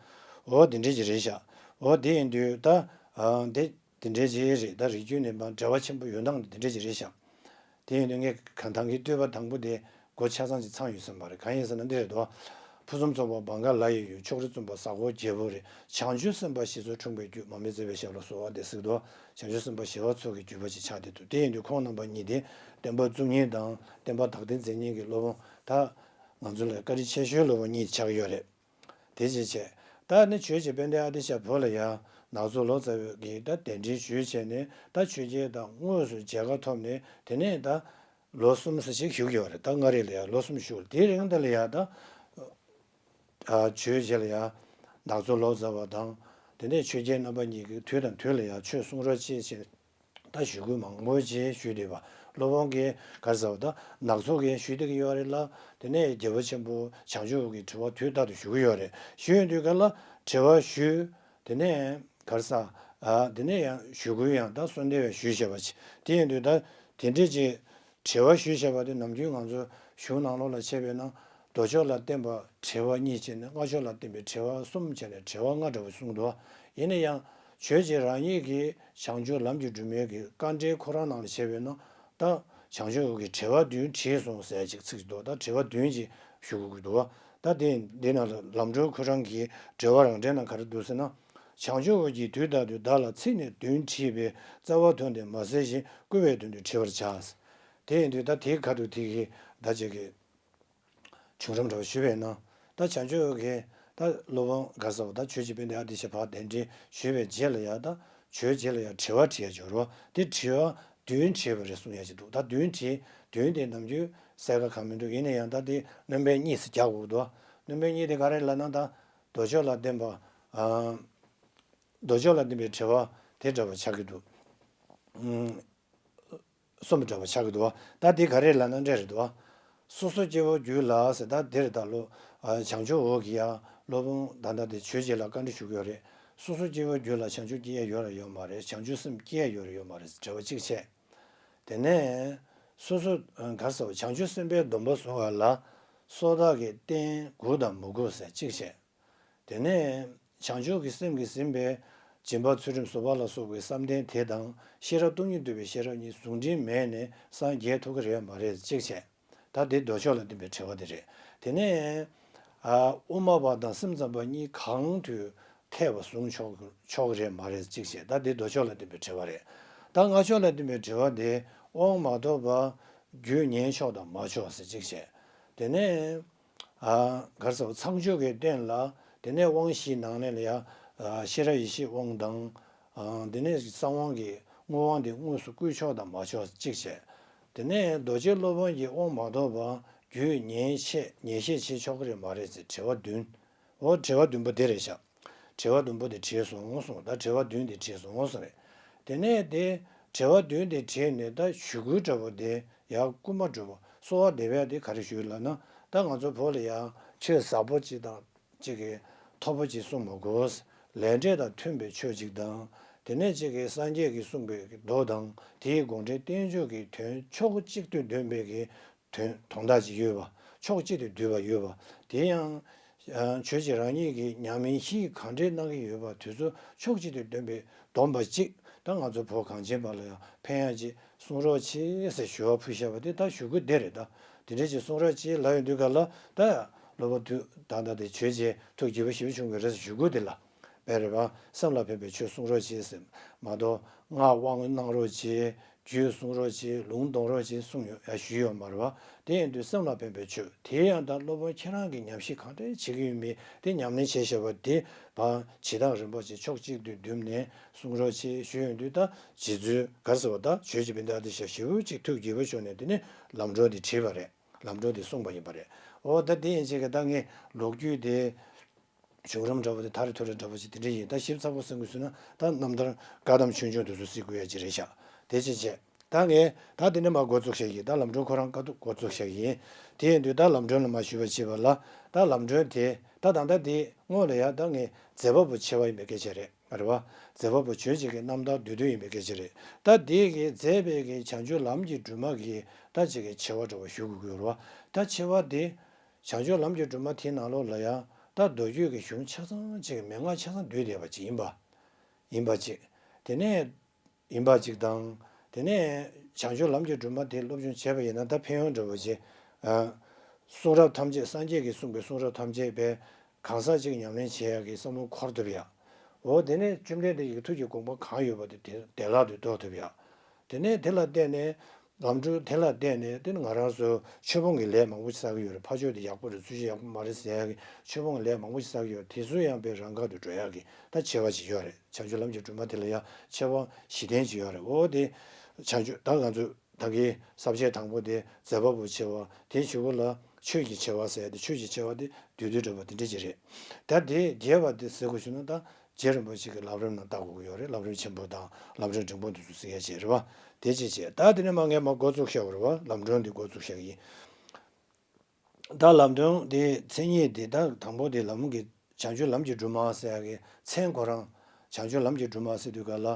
བ། འོ་དེ་འདྲས་ཀྱི་རེད་ཤག་འོ་དེ་ཡིན་དུས་ད་ཨ་དེ་དེ་འདྲས་ཀྱི་རེད། ད་རིགས་རྒྱུད་ནས་མར་འབྲེལ་བ་ཆེན་པོ་ཡོད་སྟངས་དེ་འདྲས་ཀྱི་རེད་ཤག་དེ་ཡིན་དུས་ངས་གང་ཐང་གི་བསྟོད་པ་དང་པོ་དེ་མགོ་ཆ་ཚང་ཅིག་ཚང་ཡོད་བསམ་པ་རེད། གང་ཡིན་ཟེར་ན་འདི་རེད་དོ། ཕུན་སུམ་ཚོགས་པ་བང་ག་ལ་ཡི་ཡུལ། ཕྱོགས་རིས་བཙུན་པ་ཟ་ཧོར་རྒྱལ་པོ་རེད། བྱང་ཆུབ་སེམས་དཔའ་ཞི་འཚོ་འཁྲུངས་པའི་རྒྱུད། མར་མེ་མཛད་པའི་ཞབས་ལ་གསོལ་བ་འདེབས་ཟེར་དོ། བྱང་ཆུབ་སེམས་དཔའ་ཞི་བ་འཚོ་གི་བརྒྱུད་པ་ཅིག་ཆགས་བསྡད་འདུག་དེ་ཡིན་དུས་ཁོང་རྣམ་པ་གཉིས་དེ་བསྟན་པ་བཙུགས་མཁན་དང་བསྟན་པ་དར་ལྡན་མཛད་མཁན་གྱི་སློབ་དཔོན་ད་ང་ཚོ་ལ་བཀའ་དྲིན་ཆེ་ཤོས་སློབ་དཔོན་གཉིས་ཆགས་ཀྱི་ཡོད་རེད། དེ་བཞིན་བྱས། ད་ནི་ཆོས་རྗེ་དཔལ་ལྡན་ཨ་ཏི་ཤ་བོད་ལ་ཡང་ནག་ཚོ་ལོ་ཙཱ་བའི་གི་ད་གདན་འདྲེན་ཞུས་བྱས་ནས་ད་ཆོས་རྒྱལ་དང་དངོས་སུ་མཇལ་ཁ་ཐོབ་ནས་དེ་ནས་ད་ལོ་གསུམ་ཙམ་ཞིག་བཞུགས་ཡོད་རེད། ད་མངའ་རིས་ལ་ཡང་ལོ་གསུམ་བཞུགས། དེའི་རིང་དེ་ལ་ཡང་ད་ཨ་ཆོས་རྗེ་ལ་ཡང་ནག་ཚོ་ལོ་ཙཱ་བ་དང་དེ་ནས་ཆོས་རྒྱལ་རྣམ་པ་གཉིས་ཀྱིས་དུས་དང་དུས་ལ་ཡང་ཆོས་གསུང་རོགས་བྱེད་ཅེས། ད་ཞུ་སྐུལ་མང་པོ་ཅིག་ཞུས་བསྡད་པ། སློབ་དཔོན་གྱིས་ག་རེ་ཟེར་བ། ད་ནག་ཚོ་གིས་ཞུས་བསྡད་ཀྱི་ཡོད་རེད་ལ། དེ་ནས་རྒྱལ་བ་ཆེན་པོ་བྱང་ཆུབ་ཀྱི་དྲི་བ་དུས་རྟག་ཏུ་ཞུ་གི་ཡོད་རེད། ཞུ་ཡོང་དུས་ག་ལ་དྲི་བ་ཞུས། དེ་ནས་ག་རེ་ཟེར། ཨ་དེ་ནས་ཡང་ཞུ་སྐུལ་ཡང་ད་གསོལ་འདེབས་ཡང་ཞུས་བྱས་པ་ཅིག་དེ་ཡིན་དུས་ད་དེ་འདྲས་ཅིག་དྲི་བ་ཞུས་བྱས་པ་དེ་ནམ་རྒྱུན་ང་ཚོ་གཞུང་ནང་ལོགས་ལ་བྱས་པས་ན་མདོ་ཕྱོགས་ལ་བརྟེན་པ་དྲི་བ་གཉིས་བྱས་ནས་སྔགས་ཕྱོགས་ལ་བརྟེན་པའི་དྲི་བ་གསུམ་བྱས་ནས་དྲི་བ་ལྔ་འདྲ་བོ་གསུངས་འདུག་ཡིན་ན་ཡང་ཆོས་རྗེ་རང་ཉིད་ཀྱིས་བྱང་ཆུབ་ལམ་གྱི་སྒྲོན་མེ་གི་དཀའ་འགྲེལ་ཁོ་རང་ནང་ལ་བྱས་པས་ན་ད་བྱང་ཆུབ་ཀྱི་དྲི་བ་བདུན་དྲིས་སོང་ཟེར་ཅིག་ཚིག་ཅིག་འདུག་ད་དྲི་བ་བདུན་ཅིག་ཞུ་དགོས་ཀྱི་འདུག་ད་དེ་འདི་ནང་ལ་ལམ་སྒྲོན་ཁོ་རང་གི་འགྲེལ་པ་རང་འགྲེལ་ནང་ག་རེ་འདུག་ཟེར་ན། བྱང་ཆུབ་ཀྱིས་དུས་རྟག་ཏུ་བདག་ལ་ཚིག་ནི་བདུན་དྲིས་པས། རྩ་བ་དོན་དེ་མ་གསལ་ཞིང་བསྐུལ་བའི་དོན་དུ་དྲི་བར་བྱ། དེ་ཡིན་དུས་ད་དེའི་ཁ་ཐུག་དེ་གི་ད་ཅིག་གི་བྱུང་རིམ་འདྲ་བོ་ཞུས་པས་ན། ད་བྱང་ཆུབ་ཀྱི་ད་སློབ་དཔོན་ག་རེ་ཟེར་བ། ད་ཆོས་རྗེ་དཔལ་ལྡན་ཨ་ཏི་ཤ་ཕར་གདན་འདྲེན་ཞུས་པའི་རྗེས་ལ་ཡང་ད་ཆོས་རྗེ་ལ་ཡང་དྲི་བ་དྲི་ཡ་འབྱོར་བ་དེ་དྲི་བ་བདུན་དྲིས་པ་རེད་གསུང་ཡ་ཅིག་འདུག་ད་བདུན་དྲིས། བདུན་དེ་ནམ་རྒྱུན་གསལ་ཁ་གང་མི་འདུག་ཡིན་ན་ཡང་ད་དེ་སྣོན་པ་གཉིས་སུ་རྒྱག་དགོས་འདུག་སྣོན་པ་གཉིས་དེ་ག་རེ་ལབ་ན་ད་མདོ་ཕྱོགས་ལ་བརྟེན་པ། ཨ་མདོ་ཕྱོགས་ལ་བརྟེན་པའི་དྲི་བ་དེ་འདྲ་བ་ཆགས་ཀྱི་འདུག་ཨུམ། གསུམ་འདྲ་བ་ཆགས་ཀྱི་འདུག་ད་དེ་ག་རེ་ལབ་ན་འདྲ་རེད་འདུག་སོ་སོ་སྐྱེ་བོ་རྒྱུད་ལ་ཟེར་ད་དེར་ད་ལོ། ཨ་བྱང་ཆུབ་འོག་གི་ཡ་སློབ་དཔོན་ད་ལྟ་དེ་ཆོས་རྗེ་ལ་བཀའ་འདྲི་ཞུ་གི་ཡོད་རེད། སོ་སོ་སྐྱེ་བོ་རྒྱུད་ལ་བྱང་ཆུབ་སྐྱེ་ཡ་ཡོད་རེད་ཡོད་མ་རེད། བྱང་ཆུབ་སེམས་སྐྱེ་ཡ་ཡོད་རེད་ཡོད་མ་རེད་དྲི་བ་གཅིག་བྱས། དེ་ནས་སོ་སོ་ག་རེ་ཟེར་བ་བྱང་ཆུབ་སེམས་དཔའི་སྡོམ་པ་བཟུང་བ་ལ་སོ་ཐར་གྱི་རྟེན་དགོས་དང་མི་དགོས་ཟེར་གཅིག་བྱས། དེ་ནས་བྱང་ཆུབ་ཀྱི་སེམས་ཀྱིས་ཟིན་པའི་སྦྱིན་པ་ཚུལ་ཁྲིམས་ཟོར་པ་ལ་སོགས་པའི་བསམ་གཏན་དེ་དང་ཤེས་རབ་སྟོང་ཉིད་འདུས་པའི་ཤེས་རབ་གཉིས་ཟུང་འབྲེལ་མེད་ནས་སངས་རྒྱས་ཐུབ་ཀྱི་རེད་མ་རེད་གཅིག་བྱས། ད་དེ་མདོ་ཕྱོགས་ལ་བརྟེན་པའི་དྲི་བ་དེ་རེད། དེ་ནས་ཨ་དབུ་མ་པ་དང་སེམས་ཙམ་པ་གཉིས་གང་དུ་འཐད་པ་བཟུང་ཆོག་ཆོག་གི་རེད་མ་རེད་གཅིག་བྱས། ད་དེ་མདོ་ཕྱོགས་ལ་བརྟེན་པའི་དྲི་བ་རེད། ད་སྔགས་ཕྱོགས་ལ་བརྟེན་པའི་དྲི་བ་དེ་དབང་མ་ཐོབ་པ་རྒྱུད་ཉན་ཆོག་དང་མ་ཆོག་ཟེར་གཅིག་བྱས། དེ་ནས་ཨ་ག་རེ་ཟེར་བ་ཚངས་སྤྱོད་ཀྱི་རྟེན་ལ་དེ་ནས་དབང་བཞིའི་ནང་ནས་ལ་ཡ་ཨ་ཤེས་རབ་ཡེ་ཤེས་དབང་དང་། ཨ་དེ་ནས་གསང་དབང་གི་དངོས་དབང་དེ་དངོས་སུ་བསྐུར་ཆོག་དང་མ་ཆོག་གཅིག་བྱས། དེ་ནས་རྡོ་རྗེ་སློབ་དཔོན་གྱི་དབང་མ་ཐོབ་པ་རྒྱུད་ཉན་བཤད་ཉན་བཤད་བྱེད་ཆོག་གི་རེད་མ་རེད་ཟེར་དྲི་བ་བདུན། འོ་དྲི་བ་བདུན་པོ་དེ་རེད་ཤག་དྲི་བ་བདུན་པོ་དེ་དྲིས་སོང་གསུངས། ད་དྲི་བ་བདུན་དེ་དྲིས་སོང་གསུངས་རེད། དེ་ནས་དེ་དྲི་བ་བདུན་དེ་དྲིས་ནས་ད་ཞུ་སྐུལ་འདྲ་པོ་དེ་ཡར་སྐུལ་མ་འགྲོ་བ་གསོལ་བ་འདེབས་ཡ་དེ་ག་རེ་ཞུས་ལབ་ན། ད་ང་ཚོ་བོད་ལ་ཡང་ཆོས་ཟབ་པོ་ཅིག་དང་ཅིག་གི་མཐོ་པོ་ཅིག་གསུང་མ་དགོས། ལས་འབྲས་དང་མཐུན་པའི་ཆོས་ཅིག་དང་། དེ་ནས་ཅིག་གི་སངས་རྒྱས་ཀྱིས་གསུངས་པའི་མདོ་དང་དེའི་དགོངས་འགྲེལ་བསྟན་བཅོས་ཀྱི་དོན་ཕྱོགས་གཅིག་ཏུ་འདོན་པའི་གི་དོན་དོན་དག་ཅིག་ཡོད་པ། ཕྱོགས་གཅིག་ཏུ་བསྡུས་པ་ཡོད་པ་དེ་ཡང་ཆོས་རྗེ་རང་ཉིད་ཀྱིས་ཉམས་ལེན་གཞི་གང་འདྲས་གནང་གི་ཡོད་པ་དེ་ཚོ་ཕྱོགས་གཅིག་ཏུ་འདོན་པའི་སྡོམ་པ་གཅིག་ད་ང་ཚོ་བོད་གངས་ཅན་པ་ལ་ཡང་ཕན་ཡག་ཅིག་གསུང་རོགས་གྱིས་ཟེར་ཞུ་བ་ཕུལ་བཞག་པ་དེ་ད་ཞུ་སྐུལ་དེ་རེད། ད་དེ་འདྲས་ཅིག་གསུང་རོགས་གྱིས་ལབ་ཡོང་དུས་ག་ལ་ད་སློབ་དཔོན་དུས་ད་ལྟ་དེ་ཆོས་རྗེ་ཐུགས་དགྱེས་པ་ཞེ་པོ་བྱུང་གི་རེད་ཟེར་ཞུ་སྐུལ་དེ་ལ་དཔེ་རེད་པ། སེམས་ལ་ཕན་པའི་ཆོས་གསུང་རོགས་གྱིས་ཟེར་མ་གཏོགས་སྔགས་དབང་གནང་རོགས་གྱིས། རྒྱུད་གསུང་རོགས་བྱེད། ལུང་གཏོང་རོགས་བྱེད་གསུངས་ཡོད། ཡ་ཞུས་ཡོད་མ་རེད་བ། དེ་ཡིན་དུས་སེམས་ལ་ཕན་པའི་ཆོས་དེ་ཡང་ད་སློབ་དཔོན་ཁྱེད་རང་གིས་ཉམས་ཞིབ་གང་འདྲ་བྱེད་ཀྱི་ཡོད་མེད་དེ་ཉམས་ལེན་བྱས་བཞག་པ་དེ་ཕར་ཇི་ལྟར་རིན་པོ་ཆེ་ཕྱོགས་གཅིག་ཏུ་བསྡུས་ནས་གསུང་རོགས་བྱེད་ཞུས་ཡོང་དུས། ད་རྗེ་བཙུན་ག་རེ་ཟེར་བ། ད་ཇོ་བོ་རྗེ་བན་དྷ་རེ་ཤ་ཞེ་པོ་ཅིག་ཐུགས་དགྱེས་པོ་བྱུང་ནས་དེ་ནས་ལམ་སྒྲོན་དེ་བྲིས་པ་རེད། ལམ་སྒྲོན་དེ་གསུངས་པ་ཡིན་པ་རེད། འོ་ད་དེ་ཡིན་ཅིག་གི་ད་ངས་ལོ་རྒྱུས་དེ། བྱུང་རིམ་འདྲ་པོ་དེ་ཐ་རེ་ཐོ་རེ་འདྲ་པོ་ཞིག་དེ་འདྲ་ཡིན། ད་ཞིབ་ཚགས་པོ་གསན་དགོས་ཟེར་ན་ད་རྣམ་ཐར་བཀའ་གདམས་ཆོས་འབྱུང་དེ་ཚོ་གཟིགས་དགོས་ཡ་ཅིག་རེད་ཤག་དེ་ཅི་བྱས། ད་ངས་ད་དེ་ནས་མར་འགོ་བཙུགས་བཞག་ཡིན། ད་ལམ་སྒྲོན་ཁོ་རང་དཀའ་སྡུག་འགོ་བཙུགས་བཞག་ཡིན། དེ་ཡིན་དུས་ད་ལམ་སྒྲོན་ལ་མར་ཞུས་པ་བྱས་པ་ལ། ད་ལམ་སྒྲོན་དེ་ད་ད་ལྟ་དེ་སྔོན་ལ་ཡ་ད་ངས་མཛད་པ་པོ་ཆེ་བ་ཡིན་པའི་སྐད་ཆ་རེད། རེད་བ། མཛད་པ་པོ་ཇོ་བོ་རྗེ་གི་རྣམ་ཐར་བསྡུས་དོན་ཡིན་པའི་སྐད་ཆ་རེད། ད་དེ་གི་མཛད་པའི་གི་བྱང་ཆུབ་ལམ་གྱི་སྒྲོན་མ་གི་ད་ཅིག་གི་ཆེ་བ་འདྲ་པོ་ཞུ་དགོས་ཀྱི་ཡོད་རེད་བ། ད་ཆེ་བ་དེ། བྱང་ཆུབ་ལམ་གྱི་སྒྲོན་མ་དེའི་ནང་ལོགས་ལ་ཡང་ད་མདོ་རྒྱུད་ཀྱི་གཞུང་ཆ་ཚང་ཅིག་མན་ངག་ཆ་ཚང་འདུས་བསྡད་པ་ཅིག་ཡིན་པ། ཡིན་པ་ཅིག་དེ་ནས་ཡིན་པ་ཅིག་དང་། དེ་ནས་བྱང་ཆུབ་ལམ་གྱི་སྒྲོན་མ་དེ་སློབ་སྦྱོང་བྱས་པ་ཡིན་ན་ད་ཕན་ཡོན་འདྲ་པོ་ཅིག་ཨ། གསུང་རབ་ཐམས་ཅད་སངས་རྒྱས་ཀྱིས་གསུངས་པའི་གསུང་རབ་ཐམས་ཅད་པའི་གང་ཟག་ཅིག་ཉམས་ལེན་བྱེད་ཡག་གི་བསམ་བློ་འཁོར་ཐུབ་ཡག་འོ་དེ་ནས་བཅོམ་ལྡན་འདས་ཀྱི་ཐུགས་ཀྱི་དགོངས་པ་གང་ཡོད་པ་དེ་དེ་བདེ་བླག་ཏུ་རྟོགས་ཐུབ་ཡག་དེ་ནས་དེ་ལ་བརྟེན་ནས། ལམ་སྒྲོན་དེ་ལ་བརྟེན་ནས་དེ་ནི་ང་རང་ཚོ་ཆོས་སྤོང་གི་ལས་མང་པོ་ཞིག་བསགས་ཀྱི་ཡོད་རེད། ཕ་ཆོས་དེ་ཡག་པོ་རེད། ཚུལ་ཁྲིམས་ཡག་པོ་མ་རེད་ཟེར་ཡག་གི་ཆོས་སྤོང་གི་ལས་མང་པོ་ཞིག་བསགས་ཀྱི་ཡོད་རེད། དེ་ཚོ་ཡང་དཔེ་རང་དགར་དུ་འགྲོ་ཡག་གི་ད་ཆེ་བ་ཞིག་ཡོད་རེད། བྱང་ཆུབ་ལམ་གྱི་སྒྲོན་མ་དེ་ལ་ཡང་ཆེ་བ་བཞི་ལྡན་ཞིག་ཡོད་རེད། འོ་དེ་བྱང་ཆུབ་ད་ང་ཚོ་ད་གིན་ས་བཅད་དང་པོ་དེ་མཛད་པ་པོ་ཆེ་བ། དེ་གཞུག་གུ་ལ་ཆོས་ཀྱི་ཆེ་བ་ཟེར་ཏེ་ཆོས་ཀྱི་ཆེ་བ་དེ་བསྡུས་བསྡུས་འགྲོ་བ་དེ་འདྲ་ཅིག་རེད། ད་དེ་རྒྱས་པ་དེ་ཟེར་དགོས་ཞུ་ན་ད། རྗེ་རིན་པོ་ཆེ་གི་ལམ་རིམ་ནང་ལྟ་དགོས་ཀྱི་ཡོད་རེད། ལམ་རིམ་ཆེན་པོ་དང་ལམ་རིམ་འབྲིང་པོ་འདི་ཚོ་གཟིགས་ཡ་བྱས་རེད་བ། དེ་ཅི་བྱས། ད་དེ་ནས་མ་ངས་མ་འགོ་བཙུགས་བཞག་པ་རེད་བ། ལམ་སྒྲོན་འདི་འགོ་བཙུགས་བཞག་གི་ཡིན། ད་ལམ་སྒྲོན་འདི་མཚན་ཉིད་འདི་ད་དང་པོ་འདི་ལམ་གྱི་བྱང་ཆུབ་ལམ་གྱི་སྒྲོན་མ་ཟེར་ཡ་གི་མཚན་ཁོ་རང་། བྱང་ཆུབ་ལམ་གྱི་སྒྲོན་མ་ཟེར་དུས་ག་ལ།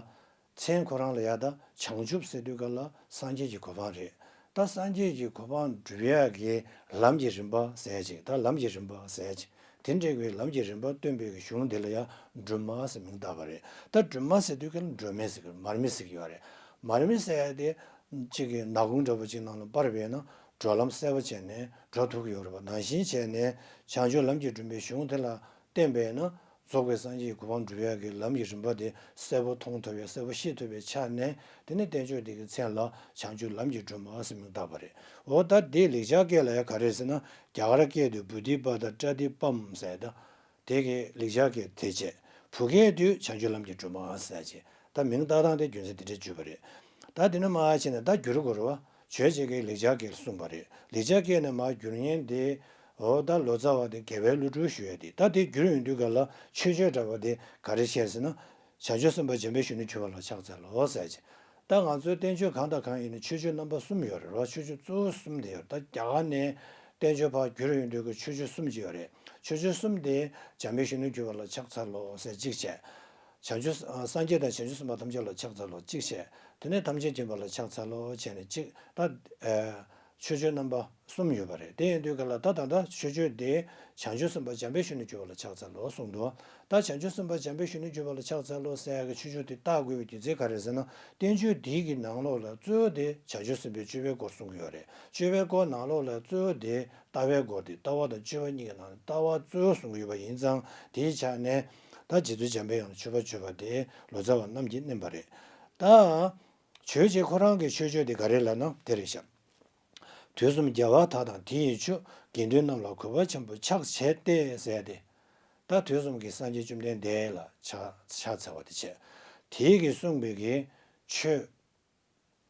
མཚན་ཁོ་རང་ལ་ཡ་ད་བྱང་ཆུབ་ཟེར་དུས་ག་ལ་སངས་རྒྱས་ཀྱི་གོ་འཕང་རེད། ད་སངས་རྒྱས་ཀྱི་གོ་འཕང་སྒྲུབ་ཡ་གི་ལམ་གྱི་རིམ་པ་ཟེར་ཡ་ཅིག་ད་ལམ་གྱི་རིམ་པ་ཟེར་ཡ་ཅིག་དེ་འདྲ་བའི་ལམ་གྱི་རིམ་པ་སྟོན་པའི་གི་གཞུང་དེ་ལ་ཡང་སྒྲོན་མ་ཟེར་མིང་བཏགས་པ་རེད། ད་སྒྲོན་མ་ཟེར་དུས་ཀྱང་སྒྲོན་མེ་ཟེར་གི་མར་མེ་ཟེར་གི་ཡོད་རེད། མར་མེ་ཟེར་ཡ་དེ་གཅིག་གི་ནག་ཁུང་འདྲ་པོ་གཅིག་ནང་ལ་སྤར་བས་ན་འགྲོ་ལམ་གསལ་པོ་བྱས་ནས་འགྲོ་ཐུབ་ཀྱི་ཡོད་རེད་པ། ནང་བཞིན་བྱས་ནས་བྱང་ཆུབ་ལམ་གྱི་སྒྲོན་མེའི་གཞུང་དེ་ལ་བརྟེན་པས་ན་རྫོགས་པའི་སངས་རྒྱས་ཀྱི་གོ་འཕང་སྒྲུབ་ཡ་གི་ལམ་གྱི་རིམ་པ་དེ་གསལ་པོ་མཐོང་ཐུབ་ཡ་གསལ་པོ་ཤེས་ཐུབ་པའི་ཆ་ནས་དེ་ནི་བསྟན་བཅོས་དེ་གི་མཚན་ལ་བྱང་ཆུབ་ལམ་གྱི་སྒྲོན་མ་ཟེར་མིང་བཏགས་པ་རེད། འོ་ད་དེ་ལེགས་སྦྱར་སྐད་ལ་ཡ་ག་རེ་ཟེར་ན། རྒྱ་གར་སྐད་དུ་བོ་དྷི་པ་དྷ་པྲ་དྷི་པཾ་ཟེར། ད་དེ་གི་ལེགས་སྦྱར་སྐད་དེ་བྱས། བོད་སྐད་དུ་བྱང་ཆུབ་ལམ་གྱི་སྒྲོན་མ་ཟེར་བྱས། ད་མིང་བཏགས་སྟངས་དེ་རྒྱུ་མཚན་དེ་འདྲ་བརྗོད་པ་རེད། ད་དེ་ནས་མར་བྱས་ནས་ད་བསྒྱུར་དགོས་རེད་བ། ཇོ་བོ་རྗེ་གིས་ལེགས་སྦྱར་སྐད་ལ་གསུངས་པ་རེད། ལེགས་སྦྱར་སྐད་ནས་མར་བསྒྱུར་མཁན་དེ། འོ་ད་ལོ་ཙཱ་བ་དེ་དགེ་བའི་བློ་གྲོས་ཞུ་ཡ་དེ། ད་དེ་བསྒྱུར་ཡོང་དུས་ག་ལ་མཆོད་བརྗོད་འདྲ་བ་དེ་ག་རེ་བཤད་ཟེར་ན། བྱང་ཆུབ་སེམས་དཔའ་འཇམ་དཔལ་གཞོན་ནུར་གྱུར་པ་ལ་ཕྱག་འཚལ་ལོ་ཟེར་གྱི། ད་ང་ཚོའི་བསྟན་བཅོས་གང་དང་གང་ཡིན་ན་མཆོད་བརྗོད་རྣམ་པ་གསུམ་ཡོད་རེད་བ། མཆོད་བརྗོད་གཙོ་བོ་གསུམ་དེ་ཡོད་རེད། ད་རྒྱ་གར་ནས་བསྟན་བཅོས་ཕར་བསྒྱུར་ཡོང་དུས་ཀྱི་མཆོད་བརྗོད་གསུམ་ཅིག་ཡོད་རེད། མཆོད་བརྗོད་གསུམ་དེ་འཇམ་དཔལ་གཞོན་ནུར་གྱུར་པ་ལ་ཕྱག་འཚལ་ལོ་ཟེར་གཅིག་བྱས། བྱང་ཆུབ་ཨ་སངས་རྒྱས་དང་བྱང་ཆུབ་སེམས་དཔའ་ཐམས་ཅད་ལ་ཕྱག་འཚལ་ལོ་གཅིག་བྱས། དེ་ནས་ཐམས་ཅད་མཁྱེན་པ་ལ་ཕྱག་འཚལ་ལོ་བྱས་ནས་གཅིག་ད་ཨ་མཆོད་བརྗོད་རྣམ་པ་གསུམ་ཡོད་པ་རེད། དེ་ཡིན་དུས་ག་ལ་ད་ད་ལྟ་མཆོད་བརྗོད་དེ་བྱང་ཆུབ་སེམས་དཔའ་འཇམ་དཔལ་གཞོན་ནུར་གྱུར་པ་ལ་ཕྱག་འཚལ་ལོ་གསུངས་འདུག་ད་བྱང་ཆུབ་སེམས་དཔའ་འཇམ་དཔལ་གཞོན་ནུར་གྱུར་པ་ལ་ཕྱག་འཚལ་ལོ་ཟེར་ཡག་གི་མཆོད་བརྗོད་དེ་བཏགས་དགོས་པའི་རྒྱུ་མཚན་ག་རེ་ཟེར་ན། བསྟན་བཅོས་འདི་གི་ནང་ལོགས་ལ་གཙོ་བོ་དེ་བྱང་ཆུབ་སེམས་དཔའི་སྤྱོད་པའི་སྐོར་གསུང་གི་ཡོད་རེད། སྤྱོད་པའི་སྐོར་ནང་ལོགས་ལ་གཙོ་བོ་དེ་ལྟ་བའི་སྐོར་དེ། ལྟ་བ་དང་སྤྱོད་པ་གཉིས་ཀྱི་ནང་ནས་ལྟ་བ་གཙོ་བོ་གསུང་གི་ཡོད་པ་ཡིན་ཙང་། དེའི་ཆ་ནས་ད་རྗེ་བཙུན་འཇམ་པའི་དབྱངས་ལ་མཆོད་པ་བརྗོད་པ་དེ་ལོ་ཙཱ་བ་རྣམས་ཀྱིས་བསྣན་པ་རེད། ད་ཇོ་བོ་རྗེ་ཁོ་རང་གི་མཆོད་བརྗོད་དེ་ག་རེ་ལབ་ན་དེ་རེད་ཤག་དུས་གསུམ་རྒྱལ་བ་དག་དང་དེ་ཡི་མཆོག་དགེ་འདུན་རྣམས་ལ་གུས་པ་ཆེན་པོས་ཕྱག་བྱས་ཏེ་ཟེར་ཏེ། ད་དུས་གསུམ་གྱི་སངས་རྒྱས་བཅོམ་ལྡན་འདས་ལ་ཕྱག་ཕྱག་འཚལ་བ་དེ་བྱས། དེ་གིས་གསུངས་པའི་གི་ཆོས།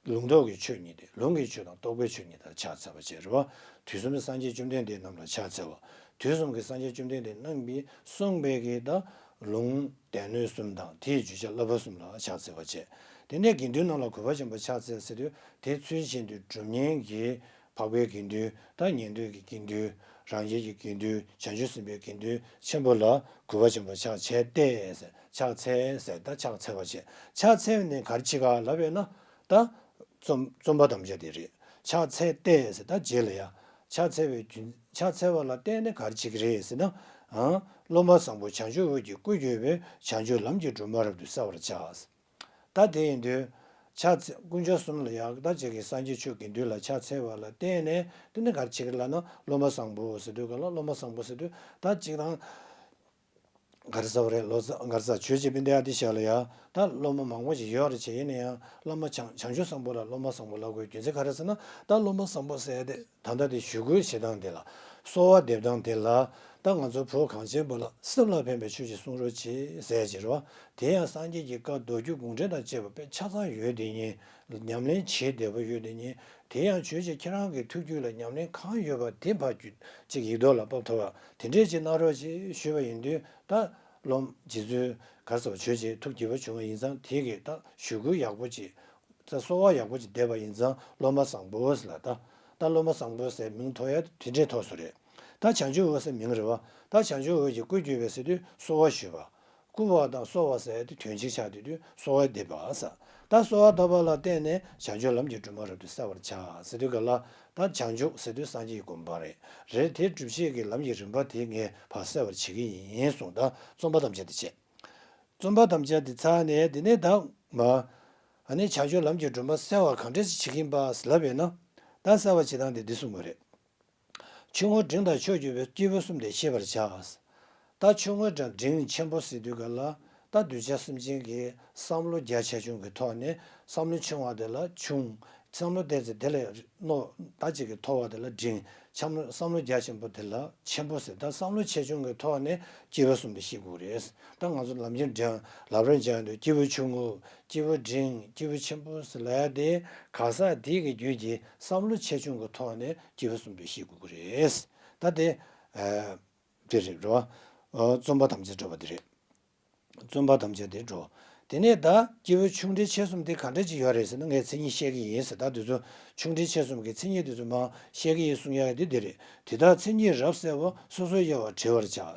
ལུང་རྟོགས་ཀྱི་ཆོས་གཉིས་ཏེ། ལུང་གི་ཆོས་དང་རྟོགས་པའི་ཆོས་གཉིས་དང་ཕྱག་འཚལ་བ་བྱས་རེད་བ། དུས་གསུམ་གྱི་སངས་རྒྱས་བཅོམ་ལྡན་འདས་རྣམས་ལ་ཕྱག་འཚལ་བ། དུས་གསུམ་གྱི་སངས་རྒྱས་བཅོམ་ལྡན་འདས་རྣམས་ཀྱིས་གསུངས་པའི་གི་ད་ལུང་སྡེ་སྣོད་གསུམ་དང་དེའི་བརྗོད་བྱ་བསླབ་པ་གསུམ་ལ་ཕྱག་འཚལ་བ་བྱས། དེ་ནས་དགེ་འདུན་རྣམས་ལ་གུས་པ་ཆེན་པོས་ཕྱག་འཚལ་ཟེར་དུས་དེ་ཚུལ་བཞིན་དུ་སྒྲུབ་མཁན་གྱི་འཕགས་པའི་དགེ་འདུན་དང་ཉན་ཐོས་ཀྱི་དགེ་འདུན། རང་རྒྱལ་གྱི་དགེ་འདུན། བྱང་ཆུབ་སེམས་དཔའི་དགེ་འདུན་ཆེན་པོ་ལ་གུས་པ་ཆེན་པོས་ཕྱག་བྱས་ཏེ་ཟེར། ཕྱག་འཚལ་ཟེར། ད་ཕྱག་འཚལ་བ་བྱས། ཕྱག་འཚལ་ནས་ག་རེ་བྱེད་ག་ལབ་པས་ན། ད་རྩོམ་རྩོམ་པ་དམ་བཅའ་དེ་རེད། ཕྱག་འཚལ་ཏེ་ཟེར། ད་རྗེས་ལ་ཡ། ཕྱག་འཚལ་བའི་རྒྱུན། ཕྱག་འཚལ་བ་ལ་བརྟེན་ནས་ག་རེ་བྱེད་ཀྱི་རེད་ཟེར་ན། ཨང་། སློབ་མ་བཟང་པོ་བྱང་ཆུབ་འོད་ཀྱི་སྐུ་བརྒྱུད་པའི་བྱང་ཆུབ་ལམ་གྱི་སྒྲོན་མ་རབ་ཏུ་གསལ་བར་བྱ། ད་དེ་ཡིན་དུས། ཕྱག་འཚལ། དཀོན་མཆོག་གསུམ་ལ་ཡང་ད་ཅིག་གི་སངས་རྒྱས་ཆོས་དགེ་འདུན་ལ་ཕྱག་འཚལ་བ་ལ་བརྟེན་ནས་དེ་ནི་ག་རེ་བྱེད་ཀྱི་ལབ་ན་སློབ་མ་བཟང་པོ་ཟེར་དུས་ག་ལ་སློབ་མ་བཟང་པོ་ཟེར་དུས་ད་ཅིག་དང་། ག་རེ་ཟེར་བ་རེད། ལོ་ཙཱ་ག་རེ་ཟེར། ཆོས་རྗེ་དཔལ་ལྡན་ཨ་ཏི་ཤ་ལ་ཡ་ད་སློབ་མ་མང་པོ་ཞིག་ཡོད་རེད་བྱས། ཡིན་ན་ཡང་བླ་མ་བྱང་བྱང་ཆུབ་བཟང་པོ་ལ་སློབ་མ་བཟང་པོ་ལབ་དགོས་རྒྱུ་མཚན་ག་རེ་ཟེར་ན། ད་སློབ་མ་བཟང་པོ་ཟེར་ཡ་དེ་ད་ལྟ་དེ་ཞུ་སྐུལ་བྱེད་སྟངས་དེ་ལ། གསོལ་བ་འདེབས་སྟངས་དེ་ལ། ད་ང་ཚོ་བོད་གངས་ཅན་པ་ལ་སེམས་ལ་ཕན་པའི་ཆོས་ཤིག་གསུང་རོགས་གྱིས་ཟེར་ཡ་ཅིག་རེད་བ། དེ་ཡང་སངས་རྒྱས་ཀྱི་བཀའ་མདོ་རྒྱུད་དགོངས་འགྲེལ་དང་བཅས་པ་དཔེ་ཆ་ཚང་ཡོད་དེ་ཉིད། ཉམས་ལེན་བྱེད་བདེ་པོ་ཡོད་དེ་ཉིད། དེ་ཡང་ཆོས་རྗེ་ཁྱེད་རང་གི་ཐུགས་རྒྱུད་ལ་ཉམས་ལེན་གང་ཡོད་པ་དེ་ཕར་རྒྱུད་ཅིག་ཡིག་ཐོག་ལ་ཕབ་ཐུབ་པ་དེ་འདྲས་ཅིག་གནང་རོགས་ཅེས་ཞུས་པ་ཡིན་དུས། ད་སློབ་རྗེ་བཙུན་ག་རེ་ཟེར་བ། ཆོས་རྗེ་ཐུགས་དགྱེས་པ་བྱུང་བ་ཡིན་ཙང་། དེ་གིས་ད་ཞུ་སྐུལ་ཡག་པོ་ཅིག་ད་གསོལ་བ་ཡག་པོ་ཅིག་འདེབས་པ་ཡིན་ཙང་སློབ་མ་བཟང་པོ་ཟེར་ལ། ད་ད་སློབ་མ་བཟང་པོ་ཟེར་མིང་ཐོགས་ཡ་དེ་འདྲས་ཐོགས་སུ་རེད། ད་བྱང་ཆུབ་འོད་ཟེར་མིང་རེད་བ། ད་བྱང་ཆུབ་འོད་ཀྱི་སྐུ་བརྒྱུད་པའི་ཟེར་དུས་གསོལ་བ་ཞུས་པ། བསྐུལ་བ་དང་གསོལ་བ་ཟེར་ཡ་དེ་དོན་གཅིག་ཆགས་དུས་དུས་གསོལ་བ་འདེབས་པ་ཟེར། ད་གསོལ་བ་བཏབ་པ་ལ་བརྟེན་ནས་བྱང་ཆུབ་ལམ་གྱི་སྒྲོན་མ་རབ་ཏུ་གསལ་བར་བྱ་ཟེར་དུས་ག་ལ། ད་བྱང་ཆུབ་ཟེར་དུས་སངས་རྒྱས་ཀྱི་གོ་འཕང་རེད། རེད་དེ། སྒྲུབ་བྱེད་ཀྱི་ལམ་གྱི་རིམ་པ་དེ་ངས་ཕར་གསལ་བར་བྱེད་ཀྱི་ཡིན་གསུངས། ད་རྩོམ་པ་དམ་བཅའ་དེ་བྱས། རྩོམ་པ་དམ་བཅའ་དེ་ཚར་ནས་དེ་ནས་ད་མ། ཨ་ནི་བྱང་ཆུབ་ལམ་གྱི་སྒྲོན་མ་གསལ་བར་གང་འདྲ་ཞིག་བྱེད་ཀྱིན་པ་ལབ་པས་ན། ད་གསལ་བར་བྱེད་སྟངས་དེ་འདི་གསུངས་པ་རེད། ཆུང་ངུ་འབྲིང་དང་ཕྱོགས་གཅིག་པའི་སྐྱེས་བུ་གསུམ་དེ་ཤེས་པར་བྱ། ད་ཆུང་ངུ་དང་འབྲིང་ཆེན་པོ་ཟེར་དུས་ག་ལ། ད་གདུལ་བྱ་སེམས་ཅན་གྱི་བསམ་བློ་རྒྱ་ཆེ་ཆུང་གི་ཐོག་ནས། བསམ་བློ་ཆུང་བ་དེ་ལ་ཆུང་། བསམ་བློ་ཏོག་ཙམ་དེ་ལས་རྣོ་ད་ཅིག་གི་མཐོ་བ་དེ་ལ་འབྲིང་། བསམ་བློ་བསམ་བློ་རྒྱ་ཆེན་པོ་དེ་ལ་ཆེན་པོ་ཟེར། ད་བསམ་བློ་ཆེ་ཆུང་གི་ཐོག་ནས་སྐྱེས་བུ་གསུམ་དེ་ཤེས་དགོས་རེད། ད་ང་ཚོ་ལམ་རིམ་སྦྱང་། ལམ་རིམ་སྦྱང་དུས་སྐྱེས་བུ་ཆུང་ངུ། སྐྱེས་བུ་འབྲིང་། སྐྱེས་བུ་ཆེན་པོ་ཟེར་ལབ་ཡ་དེ་ག་ས་དེ་གི་རྒྱུད་ཀྱི་བསམ་བློ་ཆེ་ཆུང་གི་ཐོག་ནས་སྐྱེས་བུ་གསུམ་དེ་ཤེས་དགོས་ཀྱི་རེད། ད་དེ་ཨ་དེ་རེད་རོ། ཨ་རྩོམ་པ་དམ་བཅའ་འགྲོ་བ་དེ་རེད། རྩོམ་པ་དམ་བཅའ་དེ་འགྲོ། དེ་ནས་ད་སྐྱེས་བུ་ཆུང་འབྲིང་ཆེ་གསུམ་དེ་ག་འདྲ་ཅིག་ཡོད་རེད་ཟེར་ན། ངས་མཚན་ཉིད་བཤད་ཀྱི་ཡིན་ཟེར། ད་དེ་ཚོ་ཆུང་འབྲིང་ཆེ་གསུམ་གྱི་མཚན་ཉིད་དེ་ཚོ་མར་བཤད་ཀྱི་ཡིན་གསུང་ཡ་དེ་འདི་རེད། དེ་དག་མཚན་ཉིད་རབ་གསལ་བ། སོ་སོའི་དབྱེ་བ་བྲི་བར་བྱ།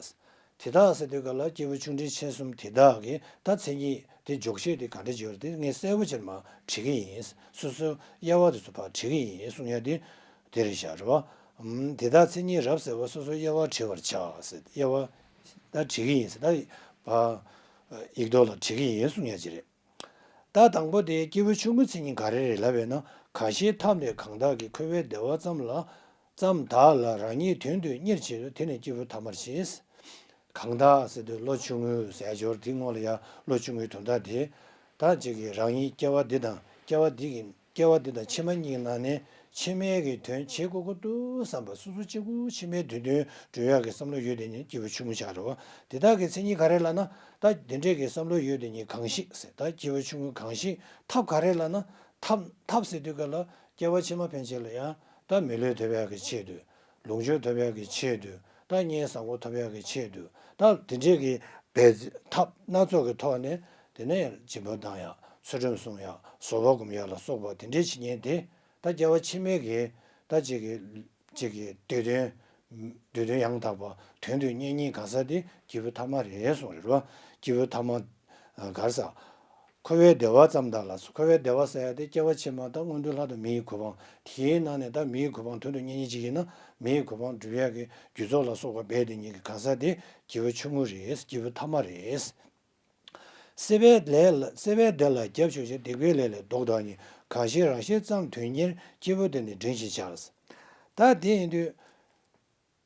དེ་དག་ཟེར་དུས་ག་ལ་སྐྱེས་བུ་ཆུང་འབྲིང་ཆེ་གསུམ་དེ་དག་གི་ད་མཚན་ཉིད་དེ་འཇོག་བྱེད་དེ་ག་འདྲ་ཅིག་ཡོད་རེད། དེ་ངས་གསལ་པོ་བྱས་མར་བྲི་གི་ཡིན། སོ་སོའི་དབྱེ་བ་དེ་ཚོ་ཕར་བྲི་གི་ཡིན་གསུང་ཡ་དེ་དེ་རེད་ཤག་རེད་བ། ཨམ། དེ་དག་མཚན་ཉིད་རབ་གསལ་བ། སོ་སོའི་དབྱེ་བ་བྲི་བར་བྱ་ཟེར། དབྱེ་བ་ད་བྲི་གི་ཡིན་ཟེར། ད་ཕར་ཡིག་ཐོག་ལ་བྲི་གི་ཡིན་གསུང་ཡ་ཅིག་རེད། ད་དང་པོ་དེ་སྐྱེས་བུ་ཆུང་ངུའི་མཚན་ཉིད་ག་རེ་རེད་ལབ་པས་ན། གང་ཞིག་ཐབས་ནི་གང་དག་གིས། འཁོར་བའི་བདེ་བ་ཙམ་ལ་ཙམ་དག་ལ། རང་ཉིད་དོན་དུ་གཉེར་བྱེད་དུ། དེ་ནི་སྐྱེས་བུ་ཐ་མར་བཤད། གང་དག་ཟེར་དུས་ལོ་ཆུང་ངུ་ཟེར་སྦྱོར་དེ་སྔོན་ལ་ཡ། ལོ་ཆུང་ངུའི་དོན་དག་དེ། ད་ཅིག་གིས་རང་ཉིད་སྐྱེ་བ་འདི་དང་སྐྱེ་བ་འདི་གི་སྐྱེ་བ་འདི་དང་ཕྱི་མ་གཉིས་ནང་ནས་ཕྱི་མའི་གི་དོན་བྱེད་དགོས་ཀྱི་འདུག་བསམ་པ། སོ་སོ་གཅིག་པུ་ཕྱི་མའི་དོན་དོན་འགྲུབ་ཡག་གི་བསམ་བློ་ཡོད་དེ་ཉིད་སྐྱེས་བུ་ཆུང་ངུ་ཆགས་རེད་བ། དེ་དག་གི་མཚན་ཉིད་ག་རེ་ལབ་ན། ད་དེ་འདྲས་ཀྱི་བསམ་བློ་ཡོད་དེ་ཉིད་གང་ཞིག་ཟེར། ད་སྐྱེས་བུ་ཆུང་ངུ་གང་ཞིག་ཐབས་ག་རེ་ལབ་ན། ཐབས་ཐབས་ཟེར་དུས་ག་ལ་སྐྱེ་བ་ཕྱི་མ་ཕན་ཆད་ལ་ཡང་ད་མི་ལུས་ཐོབ་ཡག་གི་ཆེད་དུ། ལོངས་སྤྱོད་ཐོབ་ཡག་གི་ཆེད་དུ། ད་གཉེན་བཟང་པོ་ཐོབ་ཡག་གི་ཆེད་དུ། ད་དེ་འདྲས་ཀྱི་འབད་ཐབས་སྣ་ཚོགས་ཀྱི་ཐོག་ནས་དེ་ནས་སྦྱིན་པ་གཏང་ཡག་ཚུལ་ཁྲིམས་སྲུང་ཡག་ཟོག་པོ་སྒོམ་ཡག་ལ་སོགས་པ་དེ་འདྲས་བྱེད་མཁན་དེ། ད་སྐྱེ་བ་ཕྱི་མའི་གི་ད་ཅིག་གི་ཅིག་གི་འདོད་དོན། འདོད་དོན་ཡང་དག་པ་དོན་དུ་གཉེར་མཁན་གང་ཟག་དེ་སྐྱེས་བུ་ཐ་མ་རེད་གསུངས་རེད་བ། སྐྱེས་བུ་ཐ་མ་ག་རེ་ཟེར། འཁོར་བའི་བདེ་བ་ཙམ་དག་ལ། འཁོར་བའི་བདེ་བ་ཟེར་ཡ་དེ་སྐྱེ་བ་ཕྱི་མ་ད་མངོན་མཐོའི་ལྷ་དང་མིའི་གོ་འཕང་། དེའི་ནང་ནས་ད་མིའི་གོ་འཕང་དོན་དུ་གཉེར་མཁན་ཅིག་ཡིན་ན། མིའི་གོ་འཕང་སྒྲུབ་ཡག་གི་རྒྱུ་ཚོགས་ལ་སོགས་པ་འབད་དེ་ཉིད་ཀྱི་གང་ཟག་དེ་སྐྱེས་བུ་ཆུང་ངུ་རེད། སྐྱེས་བུ་ཐ་མ་རེད། སྲེད་པའི་ལས་ལ། སྲེད་པའི་བདེ་ལ་རྒྱབ་ཕྱོགས་ཤིང་། སྡིག་པའི་ལས་ལས་ལྡོག་དང་ཉེ། གང་ཞིག་རང་བཞིན་ཙམ་དོན་གཉེར། སྐྱེས་བུ་དེ་ནི་འབྲིང་ཞེས་བྱ། ད་དེ་ཡིན་དུས།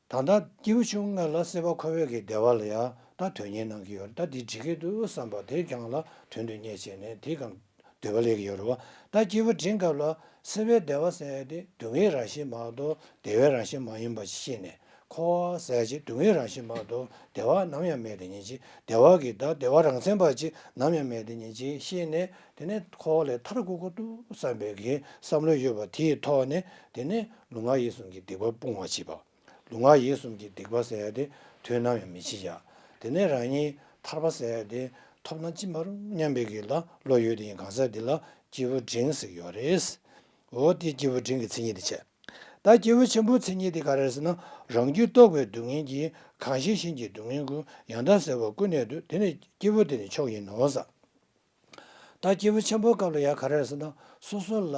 ད་ལྟ་སྐྱེས་བུ་ཆུང་ངུ་ལ་སྲེད་པ་འཁོར་བའི་གི་བདེ་བ་ལ་ཡང་ད་དོན་གཉེར་གནང་གི་ཡོད་རེད། ད་འདི་འགྲིག་གི་འདུག་བསམ་པ་དེ་སྒང་ལ་དོན་དུ་གཉེར་བྱས་ནས་དེ་སྒང་འདོད་པ་སླེབས་ཀྱི་ཡོད་རེད་བ། ད་སྐྱེས་བུ་འབྲིང་སྐབས་ལ་སྲེད་པའི་བདེ་བ་ཟེར་ཡ་དེ་སྡུག་བསྔལ་རང་བཞིན་མ་གཏོགས་བདེ་བའི་རང་བཞིན་མ་ཡིན་པ་ཤེས་ནས། འཁོར་བ་ཟེར་ཡ་ཅིག་སྡུག་བསྔལ་རང་བཞིན་མ་གཏོགས་བདེ་བ་ནམ་ཡང་མེད་དེ་ཉིད་ཅིག་བདེ་བ་གི་ད་བདེ་བ་རང་མཚན་པ་ཅིག་ནམ་ཡང་མེད་དེ་ཉིད་ཅིག་ཤེས་ནས། དེ་ནས་འཁོར་བ་ལས་ཐར་དགོས་ཀྱི་འདུག་བསམ་པའི་གི་བསམ་བློ་ཡོད་པ་དེའི་ཐོག་ནས། དེ་ནས་ལུས་ངག་ཡིད་གསུམ་གྱི་སྡིག་པ་སྤོང་བ་བྱེད་པ། ལུས་ངག་ཡིད་གསུམ་གྱི་སྡིག་པ་ཟེར་ཡ་དེ་དུས་ནམ་ཡང་མི་བྱེད་ཡ། དེ་ནས་རང་ཉིད་ཐར་པ་ཟེར་ཡ་དེ་ཐོབ་ན་ཅི་མ་རུང་སྙམ་པའི་གི་ལ་བློ་ཡོད་དེ་ཉིད་གང་ཟག་འདི་ལ་སྐྱེས་བུ་འབྲིང་ཟེར་གྱི་ཡོད་རེད། འོ་དེ་སྐྱེས་བུ་འབྲིང་གི་མཚན་ཉིད་དེ་བྱས། ད་སྐྱེས་བུ་ཆེན་པོའི་མཚན་ཉིད་དེ་ག་རེ་རེད་ཟེར་ན། རང་རྒྱུད་རྟོག་པའི་སྡུག་བསྔལ་གྱིས། གང་ཞིག་གཞན་གྱི་སྡུག་བསྔལ་ཀུན། ཡང་དག་བསལ་བ་ཀུན་ནས་འདུལ། དེ་ནི་སྐྱེས་བུ་དེ་ནི་མཆོག་ཡིན་ནོ་ཟེར། ད་སྐྱེས་བུ་ཆེན་པོའི་སྐབས་ལ་ཡང་ག་རེ་རེད་ཟེར་ན། སོ་སོ་ལ་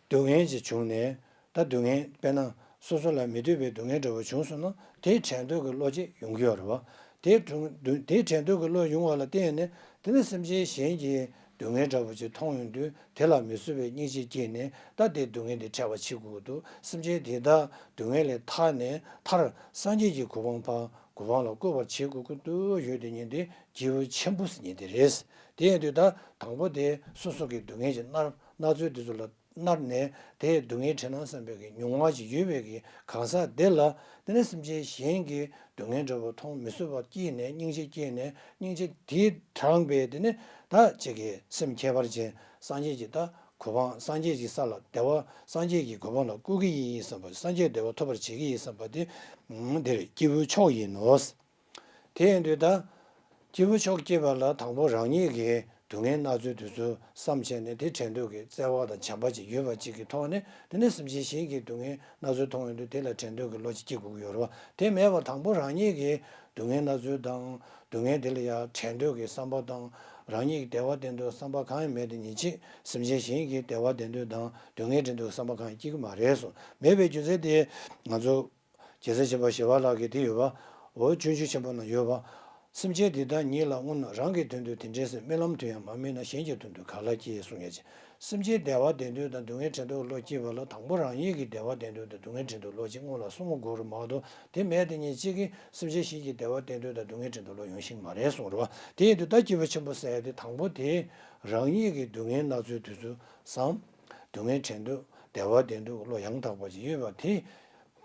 སྡུག་བསྔལ་ཅིག་བྱུང་ནས། ད་སྡུག་བསྔལ་དཔེར་ན་སོ་སོ་ལ་མི་འདོད་པའི་སྡུག་བསྔལ་འདྲ་བོ་བྱུང་སོང་ན། དེའི་བྲལ་འདོད་ཀྱི་བློ་ཅིག་ཡོང་གི་ཡོད་རེད་བ། དེའི་དྲུང་དེའི་བྲལ་འདོད་ཀྱི་བློ་ཡོང་བ་ལ་བརྟེན་ནས། དེ་ནི་སེམས་ཅན་གཞན་གྱི་སྡུག་བསྔལ་འདྲ་བོ་ཅིག་མཐོང་ཡོང་དུས། དེ་ལ་མི་བཟོད་པའི་སྙིང་རྗེ་སྐྱེས་ནས། ད་དེའི་སྡུག་བསྔལ་དེ་བྲལ་བ་བྱེད་དགོས་ཀྱི་འདུག་སེམས་ཅན་དེ་དག་སྡུག་བསྔལ་ལས་ཐར་ནས། ཐར། སངས་རྒྱས་ཀྱི་གོ་འཕང་ཕར་ གོ་འཕང་ལ་བཀོད་པར་བྱེད་དགོས་ཀྱི་འདུག་ཡོད་དེ་ཉིད་དེ་སྐྱེས་བུ་ཆེན་པོ་ཟེར་ཉིད་དེ་རེད། དེ་ཡིན་དུས་ད་དང་པོ་དེ་སོ་སོ་གི་སྡུག་བསྔལ་གྱི་མནར་མནར་ཚུལ་དེ་ཚོ་ལ་མནར་ནས་དེའི་སྡུག་བསྔལ་འཕྲད་ན་བསམ་པའི་གི་མྱོང་བ་ཞིག་ཡོད་པའི་གི་གང་ཟག་དེ་ལ་དེ་ནས་སེམས་ཅན་གཞན་གྱི་སྡུག་བསྔལ་འདྲ་བོ་མཐོང་མི་བཟོད་པ་སྐྱེས་ནས་སྙིང་རྗེ་སྐྱེས་ནས་སྙིང་རྗེ་དེས་དྲངས་པས་དེ་ནས་ད་ཅིག་གི་སེམས་ཁྱད་པར་ཅན་སངས་རྒྱས་ཀྱི་ད་གོ་འཕང་སངས་རྒྱས་ཀྱི་ས་ལ་བདེ་བ་སངས་རྒྱས་ཀྱི་གོ་འཕང་ལ་བཀོད་ཀྱི་ཡིན་བསམ་པ་སངས་རྒྱས་བདེ་བ་ཐོབ་པར་བྱེད་ཀྱི་ཡིན་བསམ་པ་དེ་འདིར་སྐྱེས་བུ་མཆོག་ཡིན་ནོ། དེ་ཡིན་དུས་ད་སྐྱེས་བུ་མཆོག་སྐྱེས་པ་ལ་དང་པོ་རང་ཉིད་ཀྱི་སྡུག་བསྔལ་མནར་ཚུལ་དེ་ཚོ་བསམ་བྱས་ནས་དེ་དྲན་འདོད་ཀྱི་བརྩེ་བ་དང་བྱམས་པ་ཅིག་ཡོད་པ་ཅིག་གི་ཐོག་ནས་དེ་ནས་སེམས་ཅན་གཞན་གྱི་སྡུག་བསྔལ་མནར་ཚུལ་མཐོང་ཡོང་དུས་དེ་ལ་དྲན་འདོད་ཀྱི་བློ་ཅིག་སྐྱེ་དགོས་ཀྱི་ཡོད་རེད་བ། དེ་མེད་པར་དང་པོ་རང་ཉིད་ཀྱི་སྡུག་བསྔལ་མནར་ཚུལ་དང་སྡུག་བསྔལ་དེ་ལ་ཡང་དྲན་འདོད་ཀྱི་བསམ་པ་དང་རང་ཉིད་ཀྱི་བདེ་བ་དེ་འདོད་བསམ་པ་གང་ཡང་མེད་དེ་ཉིད་ཅིག་སེམས་ཅན་གཞན་གྱི་བདེ་བ་དེ་འདོད་དང་སྡུག་བསྔལ་དེ་འདོད་བསམ་པ་གང་ཡང་སྐྱེ་གི་མ་རེད་གསུངས། མེད་པའི་རྒྱུ་མཚན་དེ་ང་ཚོ་རྒྱལ་སྲས་ཆེན་པོ་ཞི་བ་ལྷ་གིས་དེ་ཡོད་པ། འོ་སྤྱོད་འཇུག་ཆེན་པོ་ན་ཡོད་པ། སེམས་ཅན་འདི་དག་ཉིད་ལ་བསྔོ་ན་རང་གི་དོན་དུ་དེ་འདྲའི་སེམས་རྨི་ལམ་དུ་ཡང་མ་རྨིས་ན་གཞན་གྱི་དོན་དུ་ག་ལ་སྐྱེ་གསུངས་ཡོད་ཅིང་། སེམས་ཅན་བདེ་བ་དེ་འདོད་དང་སྡུག་བསྔལ་དྲན་འདོད་བློ་སྐྱེས་པ་ལ་དང་པོ་རང་ཉིད་ཀྱི་བདེ་བ་དེ་འདོད་དང་སྡུག་བསྔལ་དྲན་འདོད་བློ་ཅིག་སྔོན་ལ་གསུང་དགོས་རུ་མ་གཏོགས་དེ་མེད་དེ་ཉིད་གཅིག་གིས་སེམས་ཅན་གཞན་གྱི་བདེ་བ་དེ་འདོད་དང་སྡུག་བསྔལ་དྲན་འདོད་བློ་ཡོང་ཤེས་མ་རེད་གསུངས་རེད་བ། དེ་ཡིན་དུས་ད་སྐྱེས་བུ་ཆེན་པོ་ཟེར་ཡ་དེ་དང་པོ་དེ་རང་ཉིད་ཀྱི་སྡུག་བསྔལ་མནར་ཚུལ་དེ་ཚོ་བསམ། སྡུག་བསྔལ་དྲན་འདོད་བདེ་བ་དེ་འདོད་བློ་ཡང་དག་པ་ཅིག་ཡོད་པ་དེ།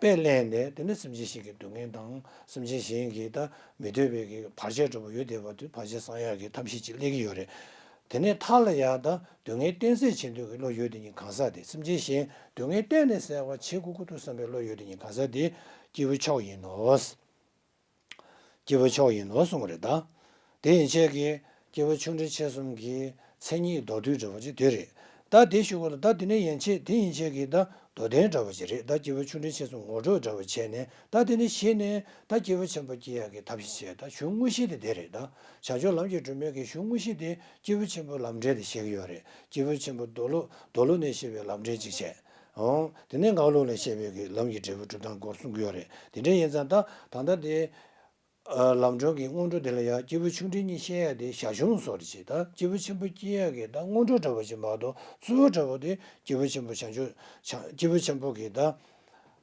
དཔེ་ལེན་ནས་དེ་ནི་སེམས་ཅན་ཞིག་གི་སྡུག་བསྔལ་དང་སེམས་ཅན་གཞན་གྱི་ད་མི་འདོད་པའི་གི་བར་ཆད་འདྲ་པོ་ཡོད་བསྡད་པ་དུས་བར་ཆད་སངས་ཡག་གི་ཐབས་ཤེས་ཅིག་སླེབས་ཀྱི་ཡོད་རེད། དེ་ནས་མཐའ་ལ་ཡང་ད་སྡུག་བསྔལ་གཏན་སེལ་བྱེད་འདོད་ཀྱི་བློ་ཡོད་དེ་ཉིད་གང་ཟག་དེ་སེམས་ཅན་གཞན་སྡུག་བསྔལ་གཏན་ནས་སེལ་བ་བྱེད་དགོས་ཀྱི་འདུག་བསམ་པའི་བློ་ཡོད་དེ་ཉིད་གང་ཟག་དེ་སྐྱེས་བུ་མཆོག་ཡིན་ནོ། སྐྱེས་བུ་མཆོག་ཡིན་ནོ་གསུངས་པ་རེད་ད། དེ་ཡན་ཆད་ཀྱི་སྐྱེས་བུ་ཆུང་འབྲིང་ཆེ་གསུམ་གྱི་མཚན་ཉིད་མདོར་བསྡུས་འདྲ་པོ་ཅིག་དེ་རེད། ད་དེ་ཞུ་དགོས་ལ་ད་དེ་ནས་ཡན་ཆད་དེ་ཡན་ཆད་ཀྱི་ད་མདོར་བསྟན་འདྲ་པོ་ཅིག་རེད། ད་སྐྱེས་བུ་ཆུང་འབྲིང་ཆེ་གསུམ་ངོ་སྤྲོད་འདྲ་པོ་བྱས་ནས་ད་དེ་ནས་གཞི་ནས་ད་སྐྱེས་བུ་ཆེན་པོ་སྐྱེ་ཡག་གི་ཐབས་ཤེས་བྱས་ད་གཞུང་དངོས་གཞི་དེ་དེ་རེད་ད། བྱང་ཆུབ་ལམ་གྱི་སྒྲོན་མེ་གི་གཞུང་དངོས་གཞི་དེ་སྐྱེས་བུ་ཆེན་པོའི་ལམ་འབྲས་དེ་བཤད་ཀྱི་ཡོད་རེད། སྐྱེས་བུ་ཆེན་པོ་མདོ་ལུགས་མདོ་ལུགས་ནས་བཤད་པའི་ལམ་འབྲས་ཅིག་བྱས། འོང་། དེ་ནས་སྔགས་ལུགས་ལ་བཤད་པའི་གི་ལམ་གྱི་འབྲས་བུ་སྒྲུབ་སྟངས་སྐོར་གསུང་གི་ཡོད་རེད། དེ་འདྲ་ཡིན་ཙང་ད་ད་ལྟ་དེ་ཨ་ལམ་སྒྲོན་གྱི་སྔོན་འགྲོ་དེ་ལ་ཡང་སྐྱེས་བུ་ཆུང་འབྲིང་གཉིས་བཤད་ཡ་དེ་ཞར་བྱུང་བཟོ་འདྲ་ཅིག་ད་སྐྱེས་བུ་ཆེན་པོ་སྐྱེ་ཡ་གི་ད་སྔོན་འགྲོ་འདྲ་བོ་ཅིག་མ་གཏོགས་གཙོ་བོ་འདྲ་བོ་དེ་སྐྱེས་བུ་ཆེན་པོ་བྱང་ཆུབ་བྱང་སྐྱེས་བུ་ཆེན་པོ་གི་ད་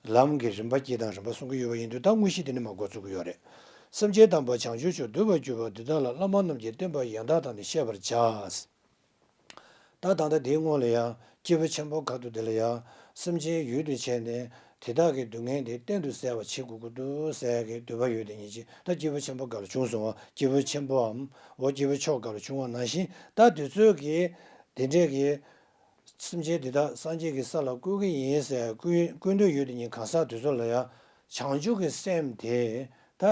ལམ་གྱི་རིམ་པ་སྐྱེ་སྟངས་རིམ་པ་གསུང་གི་ཡོད་པ་ཡིན་དུས་ད་དངོས་གཞི་དེ་ནི་མ་འགོ་ཚུགས་ཀྱི་ཡོད་རེད། སེམས་ཅན་དམ་པ་བྱང་ཆུབ་མཆོག་འདུལ་བར་གྱུར་པ་འདི་དག་ལ་བླ་མ་རྣམས་ཀྱིས་བསྟན་པ་ཡང་དག་དང་ནི་བཤད་པར་བྱ། ད་ད་ལྟ་དེའི་སྔོན་ལ་ཡང་སྐྱེས་བུ་ཆེན་པོ་ཁ་ཐུག་དེ་ལ་ཡང་སེམས་ཅན་ཡུལ་དུ་བྱས་ནས་དེ་དག་གི་སྡུག་བསྔལ་དེ་གཏན་དུ་སེལ་བར་བྱེད་དགོས་ཀྱི་འདུག་ཟེར་ཡག་གི་འདོད་པ་ཡོད་དེ་ཉིད་ཅིག་ད་སྐྱེས་བུ་ཆེན་པོ་སྒང་ལ་བྱུང་སོང་བ། སྐྱེས་བུ་ཆེན་པོའམ་འོ་སྐྱེས་བུ་མཆོག་སྒང་ལ་བྱུང་བ་ནང་བཞིན་ད་དེ་ཚོས་ཀྱི་དེ་འདྲས་ཀྱི་སེམས་ཅན་དེ་དག་སངས་རྒྱས་ཀྱི་ས་ལ་བཀོད་ཀྱི་ཡིན་ཟེར་བཀོད་བཀོད་འདོད་ཡོད་དེ་ཉིད་གང་ཟག་དེ་ཚོ་ལ་ཡང་བྱང་ཆུབ་ཀྱི་སེམས་དེ་ད།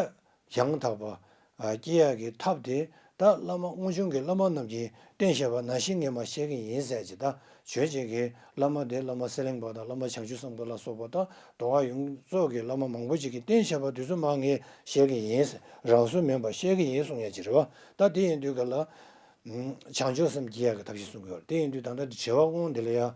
ཡང་དག་པ། ཨ་སྐྱེ་ཡག་གི་ཐབས་དེ་ད་བླ་མ་དབང་ཆུང་གི་བླ་མ་རྣམས་ཀྱིས་བསྟན་བཞག་པ་ནང་བཞིན་ངས་མར་བཤད་ཀྱི་ཡིན་ཟེར་གྱི་ད་བརྗོད་བྱེད་ཀྱི་བླ་མ་དེ་བླ་མ་གསེར་གླིང་པ་དང་བླ་མ་བྱང་ཆུབ་སེམས་དཔའ་ལ་སོགས་པ་དང་མདོ་སྔགས་ཡོངས་རྫོགས་ཀྱི་བླ་མ་མང་པོ་ཅིག་གིས་བསྟན་བཞག་པ་དེ་ཚོ་མར་ངས་བཤད་ཀྱི་ཡིན་ཟེར་རང་བཟོ་མིན་པར་བཤད་ཀྱི་ཡིན་གསུང་ཡག་ཅིག་རེད་བ། ད་དེ་ཡིན་དུས་ག་ལ་བྱང་ཆུབ་སེམས་སྐྱེ་ཡག་གི་ཐབས་ཤེས་གསུང་གི་ཡོད་རེད། དེ་ཡིན་དུས་ད་ལྟ་དྲི་བ་དབང་དེ་ལ་ཡང་།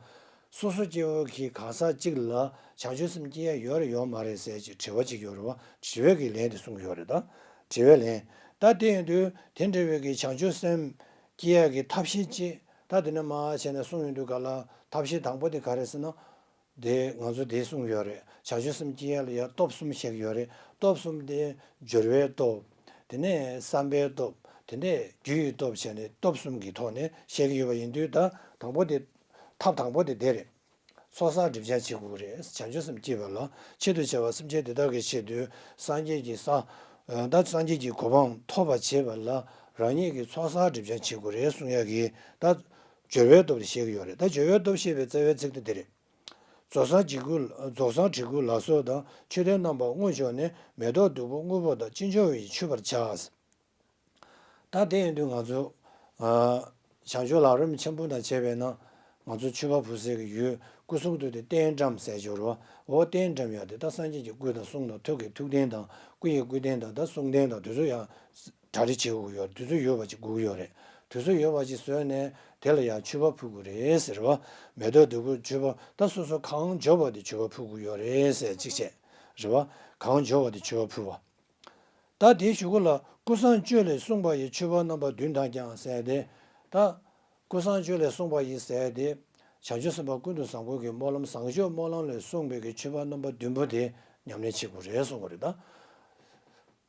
སོ་སོ་སྐྱེ་བོ་གི་གང་ཟག་གཅིག་ལ་བྱང་ཆུབ་སེམས་སྐྱེ་ཡ་ཡོད་རེད་ཡོད་མ་རེད་ཟེར་གྱི་དྲི་བ་གཅིག་ཡོད་རེད་བ། དྲི་བའི་གི་ལན་དེ་གསུང་གི་ཡོད་རེད་ད། དྲི་བའི་ལན། ད་དེ་ཡིན་དུས་དེ་འདྲ་བའི་གི་བྱང་ཆུབ་སེམས་སྐྱེ་ཡ་གི་ཐབས་ཤེས་གཅིག་ད་དེ་ནས་མར་བྱས་ནས་གསུངས་ཡོང་དུས་ག་ལ་ཐབས་ཤེས་དང་པོ་དེ་ག་རེ་ཟེར་ན། དེ་ང་ཚོ་དེ་གསུངས་ཡོད་རེད། བྱང་ཆུབ་སེམས་སྐྱེ་ཡ་ལ་ཡ་སྟོབས་གསུམ་བཤད་ཀྱི་ཡོད་རེད། སྟོབས་གསུམ་དེ་སྦྱོར་བའི་སྟོབས། དེ་ནས་བསམ་པའི་སྟོབས། དེ་ནས་རྒྱུ་ཡི་སྟོབས་བྱས་ནས་སྟོབས་གསུམ་གྱི་ཐོག་ནས་བཤད་ཀྱི་ཡོད་པ་ཡིན་དུས་ད་དང་པོ་དེ། ཐབས་དང་པོ་དེ་དེ་རེད། ཚོགས་བསགས་སྒྲིབ་སྦྱང་བྱེད་དགོས་རེད། བྱང་ཆུབ་སེམས་སྐྱེས་པ་ལ་ཆེད་དུ་བྱ་བ་སེམས་ཅན་དེ་དག་གི་ཆེད་དུ་སངས་རྒྱས་ཀྱི་ས། ད་སངས་རྒྱས་ཀྱི་གོ་འཕང་ཐོབ་པར་བྱེད་པ་ལ་རང་ཉིད་ཀྱིས་ཚོགས་བསགས་སྒྲིབ་སྦྱང་བྱེད་དགོས་རེད་གསུང་ཡག་གི་ད་སྦྱོར་བའི་སྟོབས་དེ་བཤད་ཀྱི་ཡོད་རེད། ད་སྦྱོར་བའི་སྟོབས་བཤད་པའི་རྩ་བའི་ཚིག་དེ་དེ་རེད། རྫོགས་སངས་བྲིས་སྐུ་རྫོགས་སངས་བྲིས་སྐུ་ལ་སོགས་དང་མཆོད་རྟེན་རྣམ་པ་བསྔོ་བྱས་ནས་མེ་ཏོག་བདུག་སྤོས་དངོས་པོ་དང་ཅི་འབྱོར་བས་མཆོད་པར་བྱ། ད་དེ་ཡིན་དུས་ང་ཚོ་ཨ་བྱང་ཆུབ་ལམ་རིམ་ཆེན་པོ་དང་བྱས་པས་ན་ང་ཚོ་མཆོད་པ་ཕུལ་སའི་གི་ཡུལ་སྐུ་གསུང་ཐུགས་དེ་རྟེན་འབྲེལ་ཟེར་གྱི་ཡོད་རེད་བ། འོ་རྟེན་འབྲེལ་ཡག་དེ་ད་སངས་རྒྱས་ཀྱི་སྐུ་དང་གསུང་དང་ཐུགས་ཀྱི་ཐུགས་རྟེན་དང་སྐུ་ཡི་སྐུ་རྟེན་དང་ད་གསུང་རྟེན་དང་དེ་ཚོ་ཡང་གྲ་སྒྲིག་བྱེད་དགོས་ཡོད། དེ་ཚོ་ཡོད་པ་ཅིག་དགོས་ཀྱི་ཡོད་རེད། དེ་ཚོ་ཡོད་པ་ཅིག་བཟོས་ནས་དེ་ལ་ཡང་མཆོད་པ་ཕུལ་དགོས་རེད་ཟེར་བ། མེ་ཏོག་བདུག་སྤོས་མཆོད་པ་ད་སོ་སོ་གང་འབྱོར་བ་དེ་མཆོད་པ་ཕུལ་དགོས་ཡོད་རེད་ཟེར་གཅིག་བྱས། རེད་བ། གང་འབྱོར་བ་དེ་མཆོད་པ་ཕུལ་བ། ད་དེའི་གཞུག་གུ་ལ་ཀུན་བཟང་སྤྱོད་ལས་གསུངས་པ་ཡི་མཆོད་པ་རྣམ་པ་བདུན་དག་ཀྱང་ཟེར་ཏེ། ད་ཀུན་བཟང་སྤྱོད་ལས་གསུངས་པ་ཡི་ཟེར་ཏེ། བྱང་ཆུབ་སེམས་དཔའ་ཀུན་ཏུ་བཟང་པོ་གི་སྨོན་ལམ་བཟང་སྤྱོད་སྨོན་ལམ་ལས་གསུངས་པའི་གི་མཆོད་པ་རྣམ་པ་བདུན་པོ་དེ་ཉམས་ལེན་བྱེད་དགོས་རེད་གསུངས་པ་རེད་ད།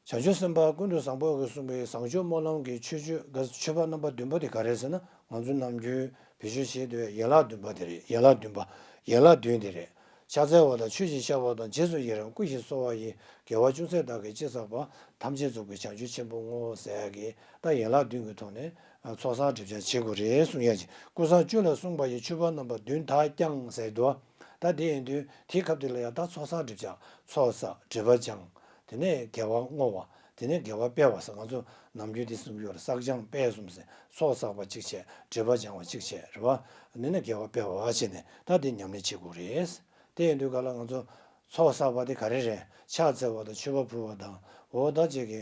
བྱང་ཆུབ་སེམས་དཔའ་ཀུན་ཏུ་བཟང་པོ་གིས་གསུངས་པའི་བཟང་སྤྱོད་སྨོན་ལམ་གྱི་མཆོད་བརྗོད་ག་མཆོད་པ་རྣམ་པ་བདུན་པོ་དེ་ག་རེ་ཟེར་ན། ང་ཚོ་ནམ་རྒྱུན་བེད་སྤྱོད་བྱེད་དུས་ཡན་ལག་བདུན་པ་དེ་རེད། ཡན་ལག་བདུན་པ། ཡན་ལག་བདུན་དེ་རེད། ཕྱག་འཚལ་བ་དང་ཆོས་ཀྱི་ཤ་བ་དང་རྗེས་སུ་ཡི་རང་བསྐུལ་ཞིང་གསོལ་བ་ཡི། དགེ་བ་ཅུང་ཟད་བདག་གིས་ཅི་བསགས་པ། ཐམས་ཅད་རྫོགས་པའི་བྱང་ཆུབ་ཆེན་པོར་བསྔོ་ཟེར་གྱི་ད་ཡན་ལག་བདུན་གྱི་ཐོག་ནས་ཚོགས་བསགས་སྒྲིབ་སྦྱང་བྱེད་དགོས་རེད་གསུང་ཡ་ཅིག་ཀུན་བཟང་བཅུ་ལ་གསུངས་པ་ཡི་མཆོད་པ་རྣམ་པ་བདུན་དག་ཀྱང་ཟེར་འདུག་ད་དེ་ཡིན་དུས་དེའི་སྐབས་དེ་ལ་ཡང་ད་ཚོགས་བསགས་སྒྲིབ་སྦྱང་། ཚོགས་བསགས་སྒྲིབ་པ་སྦྱང་། དེ་ནས་དགེ་བ་བསྔོ་བ། དེ་ནས་དགེ་བ་སྤེལ་བ་ཟེར་ང་ཚོ་ནམ་རྒྱུན་དེ་གསུང་གི་ཡོད་རེད། བསགས་སྦྱང་སྤེལ་གསུམ་ཟེར། ཚོགས་བསགས་པ་གཅིག་བྱས། སྒྲིབ་པ་སྦྱང་བ་གཅིག་བྱས་རེད་བ། དེ་ནས་དགེ་བ་སྤེལ་བ་བྱས་ནས་ད་དེ་ཉམས་ལེན་བྱེད་དགོས་རེད། དེ་ཡིན་དུས་ག་ལ་ང་ཚོ་ཚོགས་བསགས་པ་དེ་ག་རེ་རེད། ཕྱག་འཚལ་བ་དང་མཆོད་པ་ཕུལ་བ་དང་འོ་ད་ཅིག་གི་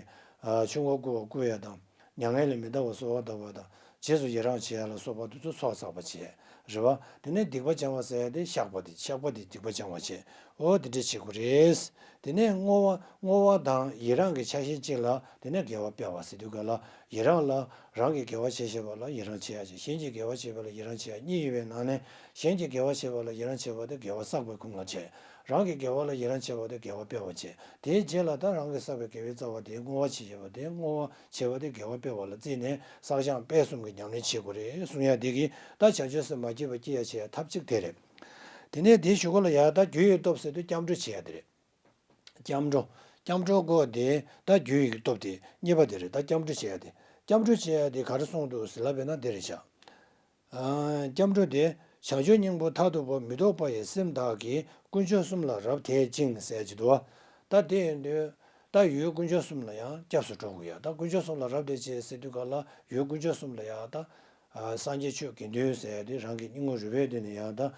ཆོས་འཁོར་བསྐོར་བ་བསྐུལ་ཡ་དང་། མྱ་ངན་ལས་མི་འདའ་བར་གསོལ་བ་བཏབ་པ་དང་། རྗེས་སུ་ཡི་རང་བྱེད་ཡ་ལ་སོགས་པ་དེ་ཚོ་ཚོགས་བསགས་པ་བྱས། རེད་བ། དེ་ནས་སྡིག་པ་སྦྱང་བ་ཟེར་ཡ་དེ་བཤགས་པ་དེ་བཤགས་པ་དེ་སྡིག་པ་སྦྱང་བ་བྱས། འོ་དེ་འདྲ་བྱེད་དགོས་རེད། དེ་ནས་བསྔོ་བ་བསྔོ་བ་དང་ཡི་རང་གི་ཆ་ཤས་གཅིག་ལ་དེ་ནས་དགེ་བ་སྤེལ་བ་ཟེར་དུས་ག་ལ་ཡི་རང་ལ་རང་གི་དགེ་བ་བྱས་བྱས་པ་ལ་ཡི་རང་བྱེད་ཡ་གཅིག་གཞན་གྱི་དགེ་བ་བྱས་པ་ལ་ཡི་རང་བྱེད་ཡ་གཉིས་ཡོད་པའི་ནང་ནས་གཞན་གྱི་དགེ་བ་བྱས་པ་ལ་ཡི་རང་བྱེད་པ་དེ་དགེ་བ་བསགས་པའི་ཁུངས་ལ་བྱས། རང་གི་དགེ་བ་ལ་ཡི་རང་བྱེད་པ་དེ་དགེ་བ་སྤེལ་བ་བྱས། དེའི་རྗེས་ལ་ད་རང་གིས་བསགས་པའི་དགེ་བའི་རྩ་བ་དེ་བསྔོ་བ་བྱེད་བྱེད་པ་དེ་བསྔོ་བ་བྱེད་པ་དེ་དགེ་བ་སྤེལ་བ་ལ་བརྩིས་ནས་བསགས་སྦྱང་སྤེལ་གསུམ་གྱི་ཉམས་ལེན་བྱེད་དགོས་རེད་གསུང་ཡ་དེ་གིས་ད་བྱང་ཆུབ་སེམས་མ་སྐྱེས་པ་སྐྱེ་ཡ་བྱེད་ཡ་ཐབས་གཅིག་དེ་རེད། དེ་ནས་དེའི་གཞུག་གུ་ལ་ཡ་ད་རྒྱུ་ཡི་སྟོབས་ཟེར་དུས་སྐྱབས་འགྲོ་བྱེད་ཡ་དེ་རེད། སྐྱབས་འགྲོ། སྐྱབས་འགྲོ་སྐོར་དེ་ད་རྒྱུ་ཡི་སྟོབས་དེ་གཉིས་པ་དེ་རེད། ད་སྐྱབས་འགྲོ་བྱེད་ཡ་དེ། སྐྱབས་འགྲོ་བྱེད་ཡ་དེ་ག་རེ་གསུངས་འདུག་ཟེར་ལབ་པས་ན་དེ་རེད་བཞག་སྐྱབས་འགྲོ་དེ། བྱང་ཆུབ་སྙིང་པོ་མཐར་ཐུག་པ་མི་ལྡོག་པ་ཡི་སེམས་དག་གིས་དཀོན་མཆོག་གསུམ་ལ་རབ་དད་ཅིང་ཟེར་གྱི་འདུག་བ། ད་དེ་ཡིན་དུས། ད་ཡུལ་དཀོན་མཆོག་གསུམ་ལ་ཡང་སྐྱབས་སུ་འགྲོ་དགོས་ཡ། ད་དཀོན་མཆོག་གསུམ་ལ་རབ་དད་ཅིང་ཟེར་དུས་ག་ལ་ཡུལ་དཀོན་མཆོག་གསུམ་ལ་ཡང་ད། སངས་རྒྱས་ཆོས་དགེ་འདུན་ཟེར་ཡ་དེ་རང་གི་སྙིང་པོ་རུས་པའི་གཏིང་ནས་ཡང་ད།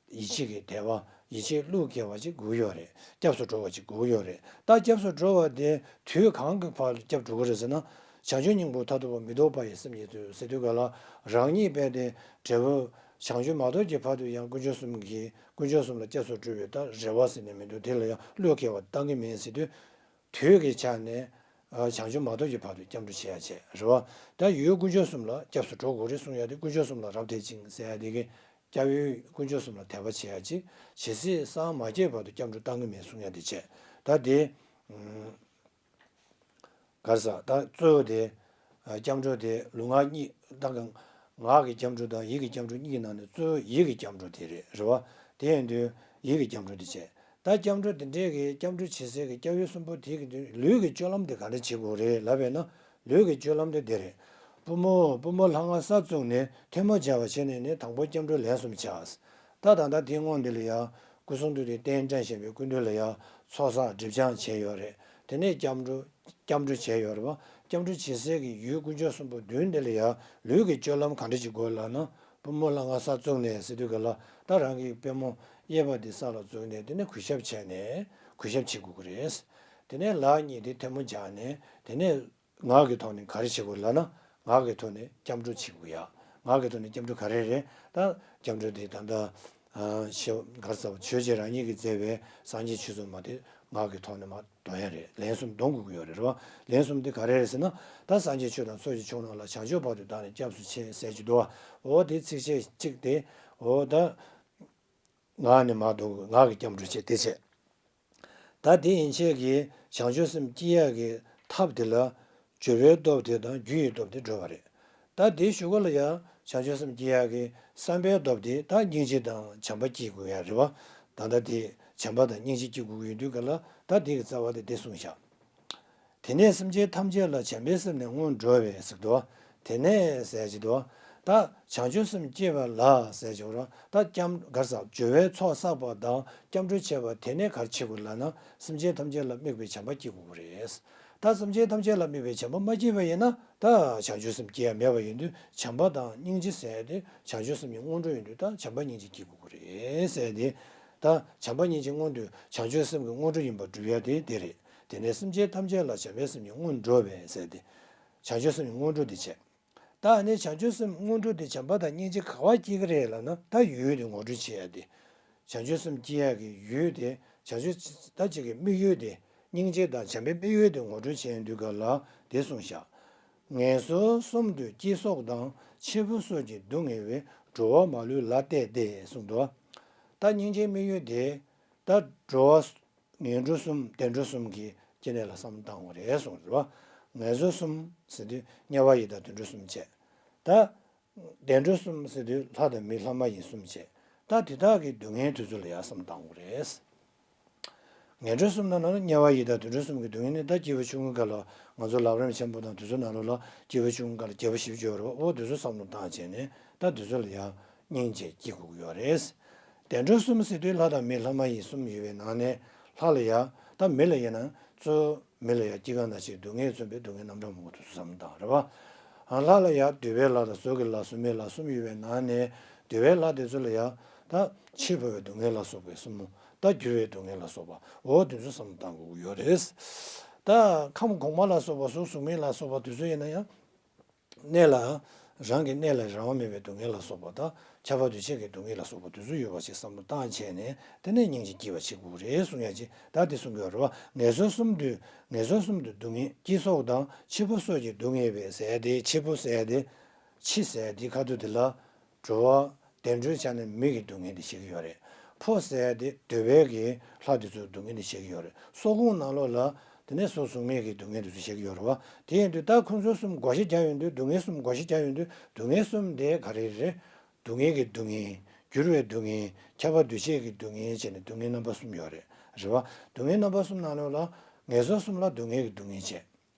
ཡིད་ཆེས་ཀྱི་དད་པ། ཡིད་ཆེས་བློས་འཁེལ་བ་ཅིག་དགོས་ཡོད་རེད། སྐྱབས་སུ་འགྲོ་བ་ཅིག་དགོས་ཡོད་རེད། ད་སྐྱབས་སུ་འགྲོ་བ་དེ་དུས་གང་གི་བར་དུ་སྐྱབས་འགྲོ་གི་རེད་ཟེར་ན། བྱང་ཆུབ་སྙིང་པོ་མཐར་ཐུག་པ་མི་ལྡོག་པ་ཡི་སེམས་ཉིད་དུ་ཟེར་དུས་ག་ལ་རང་ཉིད་རྦད་དེ་འབྲས་བུ་བྱང་ཆུབ་མ་ཐོབ་ཀྱི་བར་དུ་ཡང་དཀོན་མཆོག་གསུམ་གྱི་དཀོན་མཆོག་གསུམ་ལ་སྐྱབས་སུ་འགྲོ་བའི་ད་རེ་བ་ཟེར་ནས་མི་འདུག་དེ་ལ་ཡང་བློས་འཁེལ་བ་བཏང་གི་མེད་ཟེར་དུས། དུས་ཀྱི་ཆ་ནས་བྱང་ཆུབ་མ་ཐོབ་ཀྱི་བར་དུ་སྐྱབས་འགྲོ་བྱེད་ཡ་བྱེད་རེད་བ། ད་ཡུལ་དཀོན་མཆོག་གསུམ་ལ་སྐྱབས་སུ་འགྲོ་དགོས་རེད་གསུང་ཡ་དེ། དཀོན་མཆོག་གསུམ་ལ་རབ་དད་ཅིང་ཟེར་ཡ་དེ་གི་སྐྱབས་ཡུལ་དཀོན་མཆོག་གསུམ་ལ་དད་པ་བྱེད་ཡ་ཅིག་ཇི་སྲིད་སངས་མ་རྒྱས་བར་དུ་སྐྱབས་འགྲོ་བཏང་གི་མེད་གསུང་ཡ་དེ་བྱས། ད་དེ། ག་རེ་ཟ་ད་གཙོ་བོ་དེ། སྐྱབས་འགྲོ་དེ་ལུས་ངག་གཉིས་ད་ག་ངག་གི་སྐྱབས་འགྲོ་དང་ཡིད་ཀྱི་སྐྱབས་འགྲོ་གཉིས་ཀྱི་ནང་ནས་གཙོ་བོ་ཡིད་ཀྱི་སྐྱབས་འགྲོ་དེ་རེད་རེད་བ། དེ་ཡིན་དུས་ཡིད་ཀྱི་སྐྱབས་འགྲོ་དེ་བྱས། ད་སྐྱབས་འགྲོ་དེ་འདྲས་ཀྱི་སྐྱབས་འགྲོ་བྱེད་སའི་གི་སྐྱབས་ཡུལ་གསུམ་པོ་དེ་གི་དུས་ལུས་ཀྱི་སྤྱོད་ལམ་དེ་ག་འདྲ་བྱེད་དགོས་རེད་ལབ་པས་ན། ལུས་ཀྱི་སྤྱོད་ལམ་དེ་དེ་རེད། པུས་མོ་པུས་མོ་ལྷ་ང་ས་བཙུགས་ནས་ཐལ་མོ་སྦྱར་བ་བྱས་ནས་ནི་དང་པོ་སྐྱབས་འགྲོ་ལན་གསུམ་བྱ། ད་ད་ལྟ་དེའི་སྔོན་འདི་ལ་ཡང་སྐུ་གསུང་ཐུགས་དེ་རྟེན་བཀྲ་ཤིས་པའི་སྐུ་མདུན་ལ་ཡང་ཚོགས་བསགས་སྒྲིབ་སྦྱང་བྱས་ཡོད་རེད། དེ་ནས་སྐྱབས་འགྲོ་སྐྱབས་འགྲོ་བྱས་ཡོད་རེད་བ། སྐྱབས་འགྲོ་བྱེད་སའི་གི་ཡུལ་དཀོན་མཆོག་གསུམ་པོ་བདུན་འདི་ལ་ཡང་ལུས་ཀྱི་སྤྱོད་ལམ་ག་འདྲ་ཅིག་དགོས་ལབ་ན། པུས་མོ་ལྷ་ང་ས་བཙུགས་ནས་ཟེར་དུས་ག་ལ་ད་རང་གི་པུས་མོ་གཡས་པ་དེ་ས་ལ་བཙུགས་ནས་དེ་ནས་གུས་ཞབས་བྱས་ནས་གུས་ཞབས་བྱེད་དགོས་ཀྱི་རེད། དེ་ནས་ལག་གཉིས་དེ་ཐལ་མོ་སྦྱར་ནས་དེ་ནས། ངག་གི་ཐོག་ནས་ག་རེ་བྱེད་དགོས་ལབ་ན། ངག་གི་ཐོག་ནས་སྐྱབས་འགྲོ་བྱེད་དགོས་ཡ། ངག་གི་ཐོག་ནས་སྐྱབས་འགྲོ་ག་རེ་རེད། ད་སྐྱབས་འགྲོ་དེ་ད་ལྟ་ཨ་ཤེས་ག་རེ་ཟེར་བ་ཆོས་རྗེ་རང་ཉིད་ཀྱིས་མཛད་པའི་སངས་རྒྱས་ཆོས་ཚོགས་མ་དེ་ངག་གི་ཐོག་ནས་མར་འདོན་ཡ་རེད། ལན་གསུམ་འདོན་དགོས་ཀྱི་ཡོད་རེད་རེད་བ། ལན་གསུམ་དེ་ག་རེ་རེད་ཟེར་ན། ད་སངས་རྒྱས་ཆོས་དང་ཚོགས་ཀྱི་མཆོག་རྣམས་ལ། བྱང་ཆུབ་བར་དུ་བདག་ནི་སྐྱབས་སུ་མཆི་ཟེར་གྱི་འདུག་བ། འོ་དེ་ཚིགས་བཅད་གཅིག་དེ། འོ་ད་ངག་ནས་མར་འདོན་དགོས། ངག་གི་སྐྱབས་འགྲོ་བྱེད་དེ་བྱས། ད་དེ་ཡན་ཆད་ཀྱིས་བྱང་ཆུབ་སེམས་སྐྱེ་ཡག་གི་ཐབས་དེ་ལ་སྦྱོར་བའི་སྟོབས་དེ་དང་རྒྱུ་ཡི་སྟོབས་དེ་བགྲོད་པ་རེད། ད་དེའི་གཞུག་གུ་ལ་ཡང་བྱང་ཆུབ་སེམས་སྐྱེ་ཡག་གི་བསམ་པའི་སྟོབས་དེ་ད་སྙིང་རྗེ་དང་བྱམས་པ་སྐྱེ་དགོས་ཡ་རེད་བ། ད་ལྟ་དེ་བྱམས་པ་དང་སྙིང་རྗེ་སྐྱེ་དགོས་ཀྱི་ཡོད་དུས་ག་ལ་ད་དེ་གི་རྩ་བ་དེ་དེ་གསུངས་བཞག་དེ་ནས་སེམས་ཅན་ཐམས་ཅད་ལ་བྱམས་པའི་སེམས་ནི་སྔོན་འགྲོ་བས་ཟེར་འདུག་དེ་ནས་ཟེར་གྱི་འདུག་ད་བྱང་ཆུབ་སེམས་སྐྱེས་པ་ལ་ཟེར་གྱི་རེད། ད་སྐྱབས་ག་རེ་ཟ་སྦྱོར་བའི་ཚོགས་བསགས་པ་དང་སྐྱབས་འགྲོ་བྱས་པ་དེ་ནས་ག་རེ་བྱེད་དགོས་ལབ་ན། སེམས་ཅན་ཐམས་ཅད་ལ་དམིགས་པའི་བྱམས་པ་སྐྱེ་དགོས་ཀྱི་རེད། ད་སེམས་ཅན་ཐམས་ཅད་ལ་དམིགས་པའི་བྱམས་པ་མ་སྐྱེས་པ་ཡིན་ན་ད་བྱང་ཆུབ་སེམས་སྐྱེ་ཡ་མེད་པ་ཡིན་དུས་བྱམས་པ་དང་སྙིང་རྗེ་ཟེར་ཡ་དེ་བྱང་ཆུབ་སེམས་ཀྱི་སྔོན་འགྲོ་ཡིན་དུས་ད་བྱམས་པ་སྙིང་རྗེ་སྐྱེ་དགོས་ཀྱི་རེད་ཟེར་ཡ་དེ། ད་བྱམས་པ་སྙིང་རྗེ་སྔོན་དུ་བྱང་ཆུབ་སེམས་ཀྱི་སྔོན་འགྲོ་ཡིན་པར་སྒྲུབ་ཡ་དེ་དེ་རེད། དེ་ནས་སེམས་ཅན་ཐམས་ཅད་ལ་བྱམས་པའི་སེམས་ཀྱི་སྔོན་འགྲོ་བས་ཟེར་ཏེ། བྱང་ཆུབ་སེམས་ཀྱི་སྔོན་འགྲོ་དེ་བྱས། ད་ཨ་ནི་བྱང་ཆུབ་སེམས་སྔོན་འགྲོ་དེ་བྱམས་པ་དང་སྙིང་རྗེ་ག་བ་སྐྱེ་གི་རེད་ལབ་ན་ད་ཡུལ་དེ་ངོ་སྤྲོད་བྱེད་ཡ་དེ། བྱང་ཆུབ་སེམས་སྐྱེ་ཡ་གི་ཡུལ་དེ་བྱང་ཆུབ་ད་ཅིག་གི་དམིགས་ཡུལ་དེ་སྙིང་རྗེ་དང་བྱམས་པའི་དམིགས་ཡུལ་དེ་ངོ་སྤྲོད་བྱེད་ཡ་དུས་ག་ལ་དེ་གསུངས་བཞག་ངན་སོང་གསུམ་དུ་སྐྱེ་སོགས་དང་། འཆི་འཕོ་སོགས་ཀྱི་སྡུག་བསྔལ་བས། འགྲོ་བ་མ་ལུས་ལ་གཏད་དེ་གསུངས་འདུག་ད་སྙིང་རྗེའི་དམིགས་ཡུལ་དེ་ད་འགྲོ་བ། ངན་འགྲོ་གསུམ་བདེ་འགྲོ་གསུམ་གྱི་ སྐྱེ་གནས་ལ་བསམ་བློ་བཏང་དགོས་རེད་གསུངས་རེད་བ། ངལ་འཚོ་གསུམ་ཟེར་དུས་དམྱལ་བ་ཡི་དྭགས་དུད་འགྲོ་གསུམ་བྱས། ད། བདེ་འགྲོ་གསུམ་ཟེར་དུས་ལྷ་དང་མི་ལྷ་མ་ཡིན་གསུམ་བྱས། ད་དེ་དག་གི་སྡུག་བསྔལ་དེ་ཚོ་ལ་ཡང་བསམ་བློ་བཏང་དགོས་རེད། ངན་འགྲོ་གསུམ་ནང་ན་དམྱལ་བ་ཡི་དྭགས་དུད་འགྲོ་གསུམ་གྱི་སྡུག་བསྔལ་ནི་ད་སྐྱེས་བུ་ཆུང་ངུའི་སྐབས་ལ་ང་ཚོ་ལམ་རིམ་ཆེན་པོ་དང་དེ་ཚོའི་ནང་ལོགས་ལ་སྐྱེས་བུ་ཆུང་ངུའི་སྐབས་ལ་རྒྱལ་པོ་བཞི་བཅུ་ཡོད་རེད་བ། འོ་དེ་ཚོ་བསམ་བློ་བཏང་བྱས་ནས་ད་དེ་ཚོ་ལ་ཡང་སྙིང་རྗེ་སྐྱེ་དགོས་ཀྱི་ཡོད་རེད། བདེ་འགྲོ་གསུམ་ཟེར་དུས་ལྷ་དང་མི་ལྷ་མ་ཡིན་གསུམ་ཡོད་པའི་ནང་ནས་ལྷ་ལ་ཡང་ད་མི་ལ་ཡིན་ན་གཙོ་བོ་མི་ལ་ཡང་སྐྱེ་རྒ་ན་འཆིའི་སྡུག་བསྔལ་མཚོན་པའི་སྡུག་བསྔལ་རྣམ་གྲངས་མང་པོ་དེ་ཚོ་བསམ་བློ་བཏང་རེད་བ། ལྷ་ལ་ཡང་འདོད་པའི་ལྷ་དང་བཟོ་གི་ལྷ་བཟོ་མེད་ལྷ་གསུམ་ཡོད་པའི་ནང་ནས་འདོད་པའི་ལྷ་དེ་ཚོ་ལ་ཡང་ད་འཆི་འཕོ་བའི་སྡུག་བསྔལ་ལ་སོགས་པའི་གསུམ་མོ། ད་འགྱུར་བའི་སྡུག་བསྔལ་ལ་སོགས་པ། འོ་དེ་ཚོ་བསམ་བློ་བཏང་དགོས་ཀྱི་ཡོད་རེད། ད་ཁམས་གོང་མ་ལ་སོགས་པ་གཟུགས་གཟུགས་མེད་ལ་སོགས་པ་དེ་ཚོ་ཡིན་ན་ཡང་། གནས་ལ། རང་གི་གནས་ལ་རང་དབང་མེད་པའི་སྡུག་བསྔལ་ལ་སོགས་པ་དང་ཁྱབ་པ་འདུ་བྱེད་ཀྱི་སྡུག་བསྔལ་ལ་སོགས་པ་དེ་ཚོ་ཡོད་པ་ཞིག་བསམ་བློ་བཏང་བྱས་ནས་དེ་ནས་སྙིང་རྗེ་སྐྱེ་བ་བྱེད་དགོས་རེད་གསུང་ཡ་ཅིག་ད་དེ་གསུང་གི་ཡོད་རེད་བ། ངལ་འཚོ་གསུམ་དུ། ངལ་འཚོ་གསུམ་དུ་སྡུག་བསྔལ་སྐྱེ་སོགས་དང་འཆི་འཕོ་སོགས་ཀྱི་སྡུག་བསྔལ་བས་ཟེར་ཏེ་འཆི་འཕོ་ཟེར་ཏེ། འཆི་ཟེར་ཏེ་ཁ་ཐུག་དེ་ལ། འགྲོ་བ། བདེ་འགྲོའི་ཆ་ནས་མི་གི་སྡུག་བསྔལ་དེ་བཤད་ཀྱི་ཡོད་རེད། འཕོ་ཟེར་ཏེ་འདོད་པའི་གི་ལྷ་དེ་ཚོའི་སྡུག་བསྔལ་དེ་བཤད་ཀྱི་ཡོད་རེད། སོགས་ཀུན་ནང་ལོགས་ལ་དེ་ནས་གཟུགས་གཟུགས་མེད་ཀྱི་སྡུག་བསྔལ་དེ་ཚོ་བཤད་ཀྱི་ཡོད་རེད་བ། དེ་ཡིན་དུས་ད་ཁོང་ཚོ་གསུམ་བགོ་བཤའ་རྒྱག་ཡོང་དུས་སྡུག་བསྔལ་གསུམ་བགོ་བཤའ་རྒྱག་ཡོང་དུས་སྡུག་བསྔལ་གསུམ་དེ་ག་རེ་རེད། སྡུག་བསྔལ་གྱི་སྡུག་བསྔལ། འགྱུར་བའི་སྡུག་བསྔལ། ཁྱབ་པ་འདུ་བྱེད་ཀྱི་སྡུག་བསྔལ་བྱས་ནས་སྡུག་བསྔལ་རྣམ་པ་གསུམ་ཡོད་རེད། རེད་བ། སྡུག་བསྔལ་རྣམ་པ་གསུམ་ནང་ལོགས་ལ་ངལ་འཚོ་གསུམ་ལ་སྡུག་བསྔལ་གྱི་སྡུག་བསྔལ་བྱས།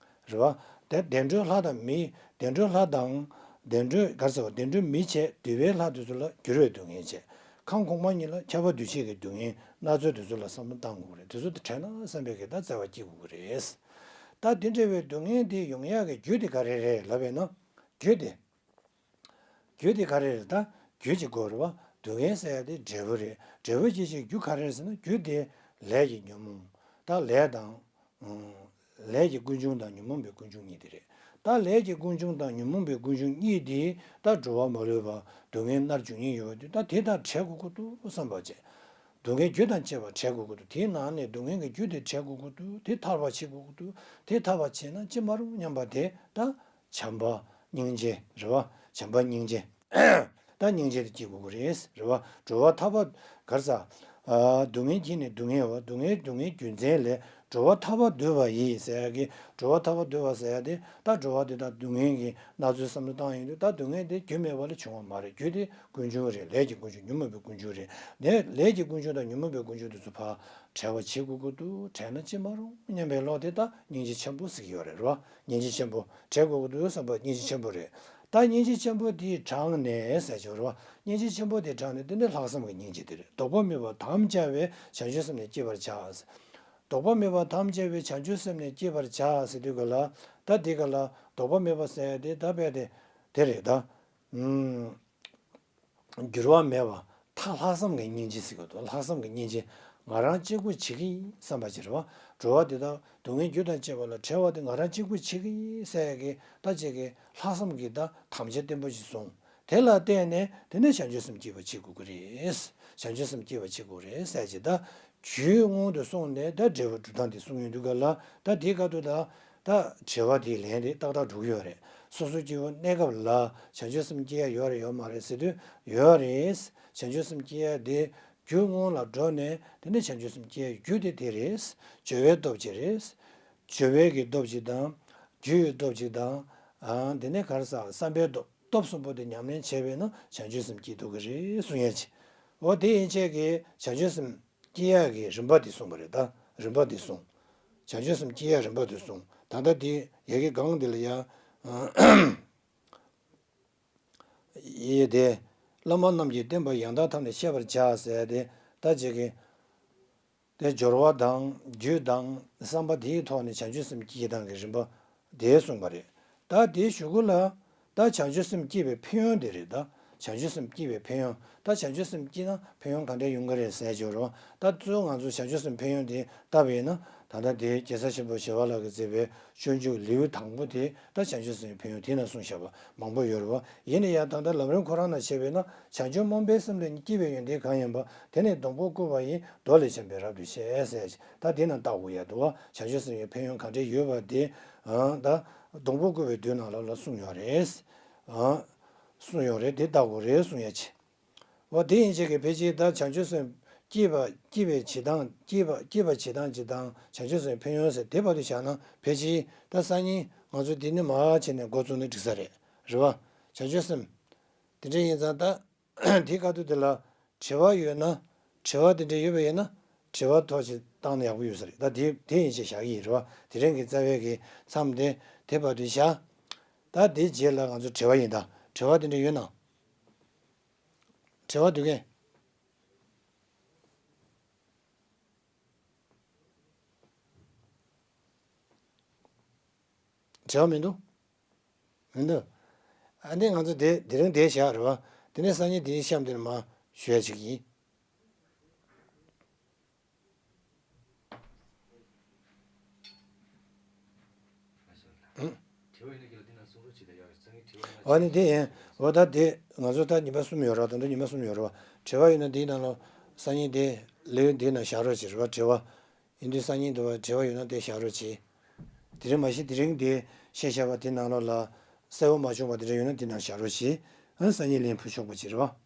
རེད་བ། དེ་བདེ་འགྲོའི་ལྷ་དང་མི། བདེ་འགྲོའི་ལྷ་དང་། བདེ་འགྲོའི་ག་རེ་ཟེར་བ། བདེ་འགྲོའི་མི་བྱས་འདོད་པའི་ལྷ་དེ་ཚོ་ལ་འགྱུར་བའི་སྡུག་བསྔལ་བྱས། ཁམས་གོང་མ་གཉིས་ལ་ཁྱབ་པ་འདུ་བྱེད་ཀྱི་སྡུག་བསྔལ་སྣ་ཚོགས་དེ་ཚོ་ལ་བསམ་བློ་བཏང་དགོས་རེད། དེ་ཚོ་དེ་དྲན་ན་བསམ་པའི་གི་ད་བརྩེ་བ་སྐྱེ་དགོས་ཀྱི་རེད། ད་དེ་འདྲ་བའི་སྡུག་བསྔལ་དེ་ཡོང་ཡག་གི་རྒྱུ་དེ་ག་རེ་རེད་ལབ་པས་ན། རྒྱུ་དེ། རྒྱུ་དེ་ག་རེ་རེད་ད། རྒྱུ་གཅིག་དགོས་རེད་བ། སྡུག་བསྔལ་ཟེར་ཡ་དེ་འབྲས་བུ་རེད། འབྲས་བུ་སྐྱེད་བྱེད་རྒྱུ་ག་རེ་རེད་ཟེར་ན་རྒྱུ་དེ་ལས་ཀྱི་ཉོན་མོངས། ད་ལས་དང་། ལས་ཀྱི་ཀུན་འབྱུང་དང་ཉོན་མོངས་པའི་ཀུན་འབྱུང་གཉིས་དེ་རེད། ད་ལས་ཀྱི་ཀུན་འབྱུང་དང་ཉོན་མོངས་པའི་ཀུན་འབྱུང་གཉིས་དེ་ད་འགྲོ་བ་མ་ལུས་པ་སྡུག་བསྔལ་མནར་འགྱུར་ཉེན་ཡོད་པ་དེ་ད་དེ་དང་བྲལ་དགོས་ཀྱི་འདུག་བསམ་པ་བྱས། སྡུག་བསྔལ་རྒྱུ་དང་བཅས་པ་བྲལ་དགོས་ཀྱི་འདུག་དེའི་ནང་ནས་སྡུག་བསྔལ་གྱི་རྒྱུ་དེ་བྲལ་དགོས་ཀྱི་འདུག་དེ་ཐར་བ་བྱེད་དགོས་ཀྱི་འདུག་དེ་ཐར་བ་བྱས་ན་ཅི་མ་རུང་སྙམ་པ་དེ་ད། བྱམས་པ། སྙིང་རྗེ་རེད་བ། བྱམས་པ་སྙིང་རྗེ། ད་སྙིང་རྗེ་དེ་སྐྱེ་དགོས་ཀྱི་རེད་རེད་བ། འགྲོ་བ་ཐར་པ། ག་རེ་ཟ། ཨ། སྡུག་བསྔལ་གྱིས་ནི་སྡུག་བསྔལ་བ། སྡུག་བསྔལ་སྡུག་བསྔལ་རྒྱུ་མཚན་ལས། འགྲོ་བ་ཐར་པ་འདོད་པ་ཡིས་ཟེར་ཡ་གི་འགྲོ་བ་ཐར་པ་འདོད་པ་ཟེར་ཡ་དེ་ད་འགྲོ་བ་དེ་དག་སྡུག་བསྔལ་གྱི་སྣ་ཚོགས་བསམ་བློ་བཏང་ཡོང་དུས་ད་སྡུག་བསྔལ་དེ་རྒྱུ་མེད་པ་ལ་བྱུང་བ་མ་རེད། རྒྱུ་དེ་ཀུན་འབྱུང་རེད། ལས་ཀྱི་ཀུན་འབྱུང་ཉོན་མོངས་པའི་ཀུན་འབྱུང་རེད། ནས་ལས་ཀྱི་ཀུན་འབྱུང་དང་ཉོན་མོངས་པའི་ཀུན་འབྱུང་དེ་ཚོ་ཕར་བྲལ་བ་བྱེད་དགོས་ཀྱི་འདུག་བྲལ་ན་ཅི་མ་རུང་སྙམ་པའི་བློ་དེ་ད་སྙིང་རྗེ་ཆེན་པོ་ཟེར་གྱི་ཡོད་རེད་རོ། སྙིང་རྗེ་ཆེན་པོ། བྲལ་དགོས་ཀྱི་འདུག་བསམ་པ་སྙིང་རྗེ་ཆེན་པོ་རེད། ད་སྙིང་རྗེ་ཆེན་པོ་དེ་དྲངས་ནས་ཟེར་གྱི་ཡོད་རེད་བ། སྙིང་རྗེ་ཆེན་པོ་དེ་དྲངས་ནས་དེ་ནི་ལྷག་བསམ་གྱི་སྙིང་རྗེ་དེ་རེད། ལྡོག་པ་མེད་པར་དམ་བཅའ་བས་བྱང་ཆུབ་སེམས་ནི་བསྐྱེད་པར་བྱ། ལྡོག་པ་མེད་པར་དམ་བཅའ་བས་བྱང་ཆུབ་སེམས་ནི་བསྐྱེད་པར་བྱ་ཟེར་དུས་ག་ལ། ད་དེ་ག་ལ་ལྡོག་པ་མེད་པ་ཟེར་དེ་ད་དཔེ་དེ་དེ་རེད་ད། ཨུམ། འགྱུར་བ་མེད་པ། མཐའ་ལྷག་བསམ་གྱི་སྙིང་རྗེ་ཟེར་གྱི་འདུག་ལྷག་བསམ་གྱི་སྙིང་རྗེ། ང་རང་གཅིག་པུ་བྱེད་ཀྱི་ཡིན་བསམ་པ་ཅིག་རེད་བ། འགྲོ་བ་འདི་དག་སྡུག་བསྔལ་རྒྱུ་དང་བཅས་པ་ལ་བྲལ་བ་དེ་ང་རང་གཅིག་པུ་བྱེད་ཀྱི་ཡིན་ཟེར་ཡ་གི་ད་ཅིག་གི་ལྷག་བསམ་གྱི་ད་དམ་བཅའ་བརྟན་པོ་ཞིག་བཟུང་། དེ་ལ་བརྟེན་ནས་དེ་ནས་བྱང་ཆུབ་སེམས་བསྐྱེད་པ་བྱེད་དགོས་ཀྱི་རེད། བྱང་ཆུབ་སེམས་བསྐྱེད་པ་བྱེད་དགོས་རེད་ཟེར་ཅིག་ད། རྒྱུའི་དབང་དུ་སོང་ནས་ད་འབྲས་བུ་སྒྲུབ་སྟངས་དེ་གསུང་ཡོང་དུས་ག་ལ་ད་དེའི་སྐབས་དུ་ད། ད་དྲི་བ་དེའི་ལན་དེ་ཏག་ཏག་འགྲོ་གི་ཡོད་རེད། སོ་སོ་སྐྱེ་བོ་གནས་སྐབས་ལ་བྱང་ཆུབ་སེམས་སྐྱེ་ཡ་ཡོད་རེད་ཡོད་མ་རེད་ཟེར་དུས་ཡོད་རེད། བྱང་ཆུབ་སེམས་སྐྱེ་ཡ་དེ་རྒྱུ་སྔོན་ལ་འགྲོ་ནས་དེ་ནས་བྱང་ཆུབ་སེམས་སྐྱེ་ཡ་རྒྱུ་དེ་དེ་རེད། སྦྱོར་བའི་སྟོབས་ཀྱིས་རེད། སྦྱོར་བའི་གི་སྟོབས་ཀྱིས་དང་། རྒྱུ་ཡི་སྟོབས་ཀྱིས་དང་། ཨང་དེ་ནས་ག་རེ་ཟ་བསམ་པའི་སྟོབས་སྟོབས་གསུམ་པོ་དེ་ཉམས་ལེན་བྱས་པས་ན་བྱང་ཆུབ་སེམས་སྐྱེ་ཐུབ་ཀྱི་རེད་གསུང་ཡ་ཅིག་འོ་དེ་ཡན་ཆད་ཀྱི་བྱང་ཆུབ་སེམས། སྐྱེ་ཡག་གི་རིམ་པ་དེ་གསུངས་པ་རེད་ད། རིམ་པ་དེ་གསུངས། བྱང་ཆུབ་སེམས་སྐྱེ་ཡག་རིམ་པ་དེ་གསུངས། ད་ལྟ་དེ་ཡ་གི་སྒང་འདི་ལ་ཡ། ཡེ་དེ། བླ་མ་རྣམས་ཀྱིས་བསྟན་པ་ཡང་དག་ཐབས་ནི་ཤེས་པར་བྱ་ཟེར་ཏེ་ད་ཅིག་གི། དེ་སྦྱོར་བ་དང་རྒྱུ་དང་བསམ་པ་དེའི་ཐོག་ནས་བྱང་ཆུབ་སེམས་སྐྱེ་སྟངས་ཀྱི་རིམ་པ་དེ་གསུངས་པ་རེད། ད་དེའི་གཞུག་གུ་ལ། ད་བྱང་ཆུབ་སེམས་སྐྱེས་པའི་ཕན་ཡོན་དེ་རེད་ད། བྱང་ཆུབ་སེམས་སྐྱེས་པའི་ཕན་ཡོན། ད་བྱང་ཆུབ་སེམས་སྐྱེས་ན་ཕན་ཡོན་ག་འདྲ་ཡོང་གི་རེད་ཟེར་བརྗོད་རོགས། ད་གཙོ་བོ་ང་ཚོ་བྱང་ཆུབ་སེམས་ཕན་ཡོན་དེ་བལྟ་བས་ན་ད་ལྟ་དེ་རྒྱལ་སྲས་ཆེན་པོ་ཞི་བ་ལྷ་གིས་མཛད་པའི་སྤྱོད་འཇུག་ལེའུ་དང་པོ་དེ་ད་བྱང་ཆུབ་སེམས་ཕན་ཡོན་དེ་ན་གསུངས་བཞག་པ་མང་པོ་ཡོད་རེད་བ། ཡིན་ན་ཡང་ད་ལྟ་ལམ་རིམ་ཁོ་རང་ན་བྱས་པས་ན་བྱང་ཆུབ་སྨོན་པའི་སེམས་ལས་སྐྱེས་པའི་ཡོན་ཏན་གང་ཡིན་པ་དེ་ནི་སྡོང་པོ་བཀོད་པ་ཡིས་མདོ་ལས་བྱམས་པའི་རབ་ཏུ་བཤད་ཟེར་ད་དེ་ན་བལྟ་དགོས་ཡ་འདུག་བ། བྱང་ཆུབ་སེམས་ཡོན་ཕན་ཡོན་ག་འདྲ་ཡོད་པ་དེ་ད་སྡོང་པོ་བཀོད་པའི་མདོའི་ནང་ལ་ལ་གསུངས་ཡོད་རེད། གསུངས་ཡོད་རེད་དེ་བལྟ་དགོས་རེད་གསུང་ཡ་ཆེ། འོ་དེ་ཡིན་ཕྱིར་གི་ཕལ་ཆེར་ད་བྱང་ཆུབ་སེམས། སྐྱེས་པ་སྐྱེས་པའི་བྱེད་སྟངས་སྐྱེས་པ་སྐྱེས་པ་བྱེད་སྟངས་ཀྱི་དང་བྱང་ཆུབ་སེམས་ཕན་ཡོན་ཟེར་དེ་བར་དུ་བཞག་ན་ཕལ་ཆེར་ད་སང་ཉིན་ང་ཚོ་འདི་ནས་མར་བྱས་ནས་འགོ་བཙུགས་ན་འགྲིག་ས་རེད། རེད་བ། བྱང་ཆུབ་སེམས། དེ་འདྲ་ཡིན་ཙང་ད་དེའི་ཁ་ཐུག་དེ་ལ་དྲི་བ་ཡོད་ན། དྲི་བ་དེ་འདྲ་ཡོད་པ་ཡིན་ན་དྲི་བ་ཐོག་ཅིག་བཏང་ན་ཡག་པོ་ཡོད་ས་རེད། ད་དེ་དེ་ཡིན་ཅེས་བཞག་གི་ཡིན། རེད་བ། དེ་རིང་གི་རྩ་བའི་གི་མཚམས་དེ་དེ་བར་དུ་བཞག་ད་དེའི་རྗེས་ལ་ང་ཚོ་དྲི་བ་ཡིན། ད་དྲི་བ་དེ་འདྲ་ཡོད་ན། དྲི་བ་འདུག་གས། དྲི་བ་མི་འདུག་མི་འདུག་ཨ་ནི་ང་ཚོ་དེ་དེ་རིང་དེ་བཞག་རེད་བ། དེ་ནས་སང་ཉིན་དེའི་གཤམ་དེར་མ་ཞུ་ཡ་ཅིག་ཡིན། ཨ་ནི་དེ་ཡིན། འོ་ད་དེ་ང་ཚོ་ད་ཉི་མ་གསུམ་ཡོད་ར། ད་ལྟ་ཉི་མ་གསུམ་ཡོད་ར་བ། དྲི་བ་ཡོད་ན་དེའི་ནང་ལ་སང་ཉིན་དེ་ལེའུ་འདིའི་ནང་བཞག་རོགས་བྱེད། རེད་བ། དྲི་བ་ཡིན་དུས་སང་ཉིན་དུ་བ་དྲི་བ་ཡོད་ན་དེ་བཞག་རོགས་བྱེད། དེ་རིང་མ་གཞི་དེ་རིང་དེ་བཤད་བཞག་པ་དེ་ནང་ལོགས་ལ་གསལ་བོ་མ་བྱུང་བ་དེ་འདྲ་ཡོད་ན་དེ་ནང་བཞག་རོགས་བྱེད། ཨ་སང་ཉིན་ལན་ཕུལ་ཆོག་པ་བྱེད། རེད་བ།